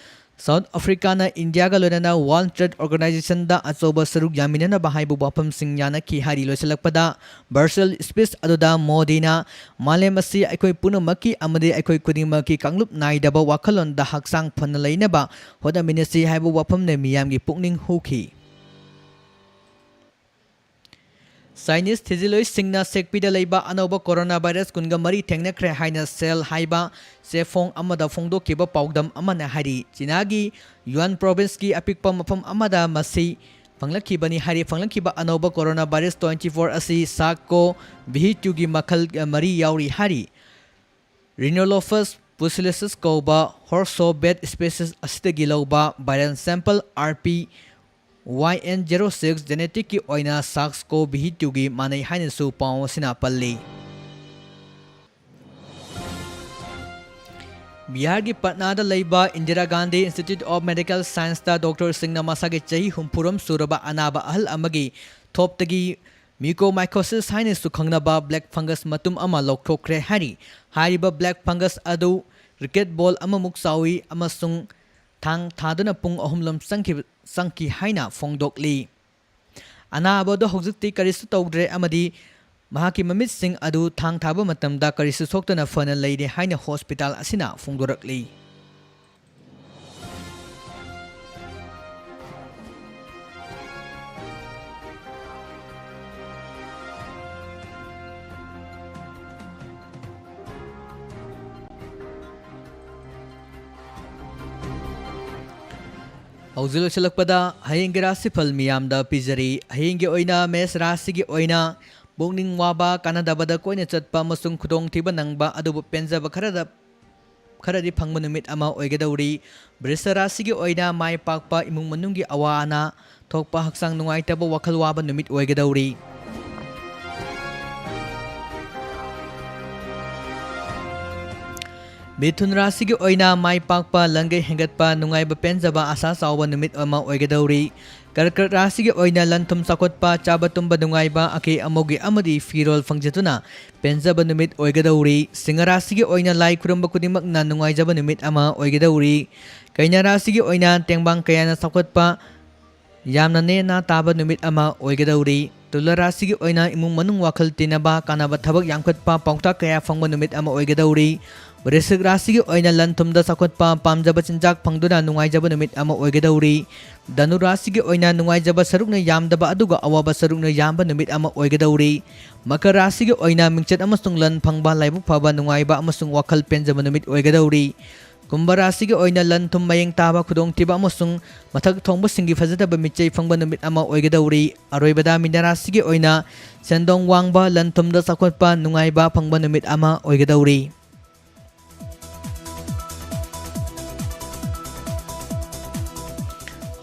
South Africaꯅ Indiaꯒ ꯂꯣꯏꯅꯅ World Trade Organizationꯗ ꯑꯆꯧꯕ ꯁꯔꯨꯛ ꯌꯥꯃꯤꯟꯅꯅꯕ ꯍꯥꯏꯕ ꯋꯥꯐꯝꯁꯤꯡ ꯌꯥꯅꯈꯤ ꯍꯥꯏꯔꯤ꯫ ꯂꯣꯏꯁꯤꯜꯂꯛꯄꯗ virtual speech ꯑꯗꯨꯗ ꯃꯣꯗꯤꯅ ꯃꯥꯂꯦꯝ ꯑꯁꯤ ꯑꯩꯈꯣꯏ ꯄꯨꯝꯅꯃꯛꯀꯤ ꯑꯃꯗꯤ ꯑꯩꯈꯣꯏ ꯈꯨꯗꯤꯡꯃꯛꯀꯤ ꯀꯥꯡꯂꯨꯞ ꯅꯥꯏꯗꯕ ꯋꯥꯈꯜꯂꯣꯟꯗ ꯍꯛꯆꯥꯡ ꯐꯅ ꯂꯩꯅꯕ ꯍꯣꯠꯅꯃꯤꯟꯅꯁꯤ ꯍꯥꯏꯕ ꯋꯥꯐꯝꯅ ꯃꯤꯌꯥꯝꯒꯤ ꯄꯨꯛꯅꯤꯡ ꯍꯨꯈꯤ꯫ Chinese ꯊꯤꯖꯤꯜꯂꯣꯏꯁꯤꯡꯅ ꯁꯦꯛꯄꯤꯗ ꯂꯩꯕ ꯑꯅꯧꯕ coronavirus ꯀꯨꯟꯒ ꯃꯔꯤ ꯊꯦꯡꯅꯈ꯭ꯔꯦ ꯍꯥꯏꯅ Cell ꯍꯥꯏꯕ ꯆꯦꯐꯣꯡ ꯑꯃꯗ ꯐꯣꯡꯗꯣꯛꯈꯤꯕ ꯄꯥꯎꯗꯝ ꯑꯃꯅ ꯍꯥꯏꯔꯤ꯫ ꯆꯤꯅꯥꯒꯤ ꯌꯨꯍꯥꯟ provinceꯀꯤ ꯑꯄꯤꯛꯄ ꯃꯐꯝ ꯑꯃꯗ ꯃꯁꯤ ꯐꯪꯂꯛꯈꯤꯕꯅꯤ ꯍꯥꯏꯔꯤ꯫ ꯐꯪꯂꯛꯈꯤꯕ ꯑꯅꯧꯕ coronavirus twenty four ꯑꯁꯤ SARS-CoV twoꯒꯤ ꯃꯈꯜ ꯃꯔꯤ ꯌꯥꯎꯔꯤ ꯍꯥꯏꯔꯤ꯫ Rhinolophus pusillanimab ꯀꯧꯕ horse show bat species ꯑꯁꯤꯗꯒꯤ ꯂꯧꯕ viral sample R P Y N zero six geneticꯀꯤ ꯑꯣꯏꯅ SARS-CoV twoꯒꯤ ꯃꯥꯟꯅꯩ ꯍꯥꯏꯅꯁꯨ ꯄꯥꯎ ꯑꯁꯤꯅ ꯄꯜꯂꯤ꯫ ꯕꯤꯍꯥꯔꯒꯤ ꯄꯠꯅꯥꯗ ꯂꯩꯕ Indira Gandhi Institute of Medical Scienceꯇ doctorꯁꯤꯡꯅ ꯃꯁꯥꯒꯤ ꯆꯍꯤ ꯍꯨꯝꯐꯨꯔꯣꯝ ꯁꯨꯔꯕ ꯑꯅꯥꯕ ꯑꯍꯜ ꯑꯃꯒꯤ ꯊꯣꯞꯇꯒꯤ mucormycosis ꯍꯥꯏꯅꯁꯨ ꯈꯪꯅꯕ black fungus ꯃꯇꯨꯝ ꯑꯃ ꯂꯧꯊꯣꯛꯈ꯭ꯔꯦ ꯍꯥꯏꯔꯤ꯫ ꯍꯥꯏꯔꯤꯕ black fungus ꯑꯗꯨ cricket ball ꯑꯃꯃꯨꯛ ꯆꯥꯎꯏ ꯑꯃꯁꯨꯡ ꯊꯥꯡ ꯊꯥꯗꯨꯅ ꯄꯨꯡ ꯑꯍꯨꯝꯂꯣꯝ ꯆꯪꯈꯤ, ꯆꯪꯈꯤ ꯍꯥꯏꯅ ꯐꯣꯡꯗꯣꯛꯂꯤ꯫ ꯑꯅꯥꯕ ꯑꯗꯨ ꯍꯧꯖꯤꯛꯇꯤ ꯀꯔꯤꯁꯨ ꯇꯧꯗ꯭ꯔꯦ ꯑꯃꯗꯤ ꯃꯍꯥꯛꯀꯤ ꯃꯃꯤꯠꯁꯤꯡ ꯑꯗꯨ ꯊꯥꯡ ꯊꯥꯕ ꯃꯇꯝꯗ ꯀꯔꯤꯁꯨ ꯁꯣꯛꯇꯅ ꯐꯅ ꯂꯩꯔꯦ ꯍꯥꯏꯅ hospital ꯑꯁꯤꯅ ꯐꯣꯡꯗꯣꯔꯛꯂꯤ꯫ ꯍꯧꯖꯤꯛ ꯂꯣꯏꯁꯤꯜꯂꯛꯄꯗ ꯍꯌꯦꯡꯒꯤ ꯔꯥꯁꯤꯐꯜ ꯃꯤꯌꯥꯝꯗ ꯄꯤꯖꯔꯤ꯫ ꯍꯌꯦꯡꯒꯤ ꯑꯣꯏꯅ ꯃꯦꯁ ꯔꯥꯁꯤꯒꯤ ꯑꯣꯏꯅ ꯄꯨꯛꯅꯤꯡ ꯋꯥꯕ, ꯀꯥꯟꯅꯗꯕꯗ ꯀꯣꯏꯅ ꯆꯠꯄ ꯑꯃꯁꯨꯡ ꯈꯨꯗꯣꯡꯊꯤꯕ ꯅꯪꯕ ꯑꯗꯨꯕꯨ ꯄꯦꯟꯖꯕ ꯈꯔꯗ, ꯈꯔꯗꯤ ꯐꯪꯕ ꯅꯨꯃꯤꯠ ꯑꯃ ꯑꯣꯏꯒꯗꯧꯔꯤ꯫ ꯕ꯭ꯔꯤꯁ ꯔꯥꯁꯤꯒꯤ ꯑꯣꯏꯅ ꯃꯥꯏ ꯄꯥꯛꯄ, ꯏꯃꯨꯡ ꯃꯅꯨꯡꯒꯤ ꯑꯋꯥ ꯑꯅꯥ ꯊꯣꯛꯄ, ꯍꯛꯆꯥꯡ ꯅꯨꯡꯉꯥꯏꯇꯕ, ꯋꯥꯈꯜ ꯋꯥꯕ ꯅꯨꯃꯤꯠ ꯑꯣꯏꯒꯗꯧꯔꯤ꯫ ꯃꯤꯊꯨꯟ ꯔꯥꯁꯤꯒꯤ ꯑꯣꯏꯅ ꯃꯥꯏ ꯄꯥꯛꯄ, ꯂꯪꯒꯩ ꯍꯦꯟꯒꯠꯄ, ꯅꯨꯡꯉꯥꯏꯕ ꯄꯦꯟꯖꯕ, ꯑꯁꯥ ꯆꯥꯎꯕ ꯅꯨꯃꯤꯠ ꯑꯃ ꯑꯣꯏꯒꯗꯧꯔꯤ꯫ ꯀꯔꯀꯠ ꯔꯥꯁꯤꯒꯤ ꯑꯣꯏꯅ ꯂꯟ ꯊꯨꯝ ꯆꯥꯎꯈꯠꯄ, ꯆꯥꯕ ꯇꯨꯝꯕ ꯅꯨꯡꯉꯥꯏꯕ, ꯑꯀꯦ ꯑꯃꯧꯒꯤ ꯑꯃꯗꯤ ꯐꯤꯔꯣꯜ ꯐꯪꯖꯗꯨꯅ ꯄꯦꯟꯖꯕ ꯅꯨꯃꯤꯠ ꯑꯣꯏꯒꯗꯧꯔꯤ꯫ ꯁꯤꯡꯍ ꯔꯥꯁꯤꯒꯤ ꯑꯣꯏꯅ ꯂꯥꯏ ꯈꯨꯔꯨꯝꯕ ꯈꯨꯗꯤꯡꯃꯛꯅ ꯅꯨꯡꯉꯥꯏꯖꯕ ꯅꯨꯃꯤꯠ ꯑꯃ ꯑꯣꯏꯒꯗꯧꯔꯤ꯫ ꯀꯩꯅꯥ ꯔꯥꯁꯤꯒꯤ ꯑꯣꯏꯅ ꯇꯦꯡꯕꯥꯡ ꯀꯌꯥꯅ ꯆꯥꯎꯈꯠꯄ, ꯌꯥꯝꯅ ꯅꯦꯅꯥ ꯇꯥꯕ ꯅꯨꯃꯤꯠ ꯑꯃ ꯑꯣꯏꯒꯗꯧꯔꯤ꯫ ꯇꯨꯂꯥ ꯔꯥꯁꯤꯒꯤ ꯑꯣꯏꯅ ꯏꯃꯨꯡ ꯃꯅꯨꯡ ꯋꯥꯈꯜ ꯇꯤꯟꯅꯕ, ꯀꯥꯟꯅꯕ ꯊꯕꯛ ꯌꯥꯝꯈꯠꯄ, ꯄꯥꯎꯇꯥꯛ ꯀꯌꯥ ꯐꯪꯕ ꯅꯨꯃꯤꯠ ꯑꯃ ꯑꯣꯏꯒꯗꯧꯔꯤ꯫ ꯋ꯭ꯔꯤꯁꯤꯛ ꯔꯥꯁꯤꯒꯤ ꯑꯣꯏꯅ ꯂꯟ ꯊꯨꯝꯗ ꯆꯥꯎꯈꯠꯄ, ꯄꯥꯝꯖꯕ ꯆꯤꯟꯖꯥꯛ ꯐꯪꯗꯨꯅ ꯅꯨꯡꯉꯥꯏꯖꯕ ꯅꯨꯃꯤꯠ ꯑꯃ ꯑꯣꯏꯒꯗꯧꯔꯤ꯫ ꯙꯅꯨ ꯔꯥꯁꯤꯒꯤ ꯑꯣꯏꯅ ꯅꯨꯡꯉꯥꯏꯖꯕ ꯁꯔꯨꯛꯅ ꯌꯥꯝꯗꯕ ꯑꯗꯨꯒ ꯑꯋꯥꯕ ꯁꯔꯨꯛꯅ ꯌꯥꯝꯕ ꯅꯨꯃꯤꯠ ꯑꯃ ꯑꯣꯏꯒꯗꯧꯔꯤ꯫ ꯃꯀꯔ ꯔꯥꯁꯤꯒꯤ ꯑꯣꯏꯅ ꯃꯤꯡꯆꯠ ꯑꯃꯁꯨꯡ ꯂꯟ ꯐꯪꯕ, ꯂꯥꯏꯕꯛ ꯐꯕ, ꯅꯨꯡꯉꯥꯏꯕ ꯑꯃꯁꯨꯡ ꯋꯥꯈꯜ ꯄꯦꯟꯖꯕ ꯅꯨꯃꯤꯠ ꯑꯣꯏꯒꯗꯧꯔꯤ꯫ ꯀꯨꯝꯚ ꯔꯥꯁꯤꯒꯤ ꯑꯣꯏꯅ ꯂꯟ ꯊꯨꯝ ꯃꯌꯦꯡ ꯇꯥꯕ, ꯈꯨꯗꯣꯡꯊꯤꯕ ꯑꯃꯁꯨꯡ ꯃꯊꯛ ꯊꯣꯡꯕꯁꯤꯡꯒꯤ ꯐꯖꯗꯕ ꯃꯤꯠꯆꯩ ꯐꯪꯕ ꯅꯨꯃꯤꯠ ꯑꯃ ꯑꯣꯏꯒꯗꯧꯔꯤ꯫ ꯑꯔꯣꯏꯕꯗ ꯃꯤꯅ ꯔꯥꯁꯤꯒꯤ ꯑꯣꯏꯅ ꯁꯦꯟꯗꯣꯡ ꯋꯥꯡꯕ, ꯂꯟ ꯊꯨꯝꯗ ꯆꯥꯎꯈꯠꯄ, ꯅꯨꯡꯉꯥꯏꯕ ꯐꯪꯕ ꯅꯨꯃꯤꯠ ꯑꯃ ꯑꯣꯏꯒꯗꯧꯔꯤ꯫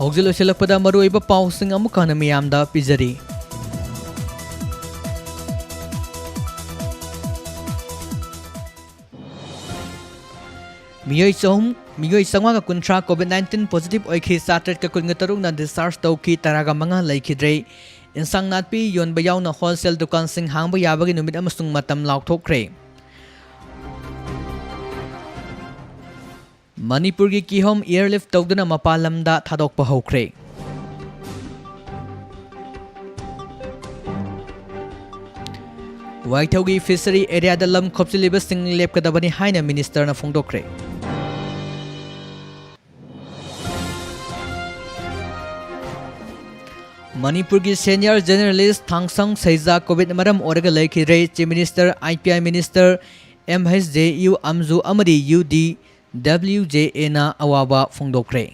ꯍꯧꯖꯤꯛ ꯂꯣꯏꯁꯤꯜꯂꯛꯄꯗ ꯃꯔꯨꯑꯣꯏꯕ ꯄꯥꯎꯁꯤꯡ ꯑꯃꯨꯛ ꯍꯟꯅ ꯃꯤꯌꯥꯝꯗ ꯄꯤꯖꯔꯤ꯫ ꯃꯤꯑꯣꯏ ꯆꯍꯨꯝ, ꯃꯤꯑꯣꯏ ꯆꯥꯝꯃꯉꯥꯒ ꯀꯨꯟꯊ꯭ꯔꯥ COVID nineteen positive ꯑꯣꯏꯈꯤ, ꯆꯥꯇ꯭ꯔꯦꯠꯀ ꯀꯨꯟꯒ ꯇꯔꯨꯛꯅ discharge ꯇꯧꯈꯤ, ꯇꯔꯥꯒ ꯃꯉꯥ ꯂꯩꯈꯤꯗ꯭ꯔꯦ꯫ ꯏꯟꯁꯥꯡ ꯅꯥꯄꯤ ꯌꯣꯟꯕ ꯌꯥꯎꯅ wholesale ꯗꯨꯀꯥꯟꯁꯤꯡ ꯍꯥꯡꯕ ꯌꯥꯕꯒꯤ ꯅꯨꯃꯤꯠ ꯑꯃꯁꯨꯡ ꯃꯇꯝ ꯂꯥꯎꯊꯣꯛꯈ꯭ꯔꯦ꯫ ꯃꯅꯤꯄꯨꯔꯒꯤ ꯀꯤꯍꯣꯝ airlift ꯇꯧꯗꯨꯅ ꯃꯄꯥꯟ ꯂꯝꯗ ꯊꯥꯗꯣꯛꯄ ꯍꯧꯈ꯭ꯔꯦ꯫ ꯋꯥꯏꯊꯧꯒꯤ fishery areaꯗ ꯂꯝ ꯈꯣꯞꯆꯤꯜꯂꯤꯕꯁꯤꯡ ꯂꯦꯞꯀꯗꯕꯅꯤ ꯍꯥꯏꯅ ministerꯅ ꯐꯣꯡꯗꯣꯛꯈ꯭ꯔꯦ꯫ ꯃꯅꯤꯄꯨꯔꯒꯤ senior journalist ꯊꯥꯡꯁꯪ ꯁꯩꯖꯥ COVID ꯃꯔꯝ ꯑꯣꯏꯔꯒ ꯂꯩꯈꯤꯗ꯭ꯔꯦ꯫ Chief Minister, IPI minister, MHJU, AMJU ꯑꯃꯗꯤ UDWJAꯅ ꯑꯋꯥꯕ ꯐꯣꯡꯗꯣꯛꯈ꯭ꯔꯦ꯫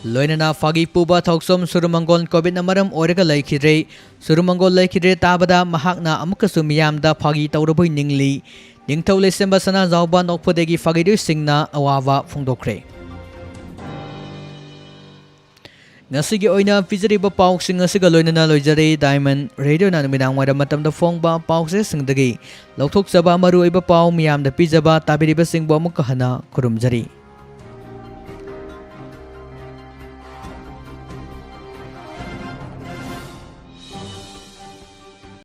ꯂꯣꯏꯅꯅ ꯐꯥꯒꯤ ꯄꯨꯕ ꯊꯧꯁꯣꯝ ꯁꯨꯔꯨꯃꯪꯒꯣꯜ ꯀꯣꯚꯤꯗꯅ ꯃꯔꯝ ꯑꯣꯏꯔꯒ ꯂꯩꯈꯤꯗ꯭ꯔꯦ꯫ ꯁꯨꯔꯨꯃꯪꯒꯣꯜ ꯂꯩꯈꯤꯗ꯭ꯔꯦ ꯇꯥꯕꯗ ꯃꯍꯥꯛꯅ ꯑꯃꯨꯛꯀꯁꯨ ꯃꯤꯌꯥꯝꯗ ꯐꯥꯒꯤ ꯇꯧꯔꯕꯣꯏ ꯅꯤꯡꯂꯤ꯫ ꯅꯤꯡꯊꯧ ꯂꯩꯁꯦꯝꯕ ꯁꯅꯥꯖꯥꯎꯕ ꯅꯣꯛꯐꯗꯦꯒꯤ ꯐꯥꯒꯤꯔꯣꯏꯁꯤꯡꯅ ꯑꯋꯥꯕ ꯐꯣꯡꯗꯣꯛꯈ꯭ꯔꯦ꯫ ꯉꯁꯤꯒꯤ ꯑꯣꯏꯅ ꯄꯤꯖꯔꯤꯕ ꯄꯥꯎꯁꯤꯡ ꯑꯁꯤꯒ ꯂꯣꯏꯅꯅ ꯂꯣꯏꯖꯔꯦ꯫ ꯗꯥꯏꯃꯟ ꯔꯦꯗꯤꯑꯣꯅ ꯅꯨꯃꯤꯗꯥꯡ ꯋꯥꯏꯔꯝ ꯃꯇꯝꯗ ꯐꯣꯡꯕ ꯄꯥꯎꯆꯦꯁꯤꯡꯗꯒꯤ ꯂꯧꯊꯣꯛꯆꯕ ꯃꯔꯨꯑꯣꯏꯕ ꯄꯥꯎ ꯃꯤꯌꯥꯝꯗ ꯄꯤꯖꯕ ꯇꯥꯕꯤꯔꯤꯕꯁꯤꯡꯕꯨ ꯑꯃꯨꯛꯀ ꯍꯟꯅ ꯈꯨꯔꯨꯝꯖꯔꯤ꯫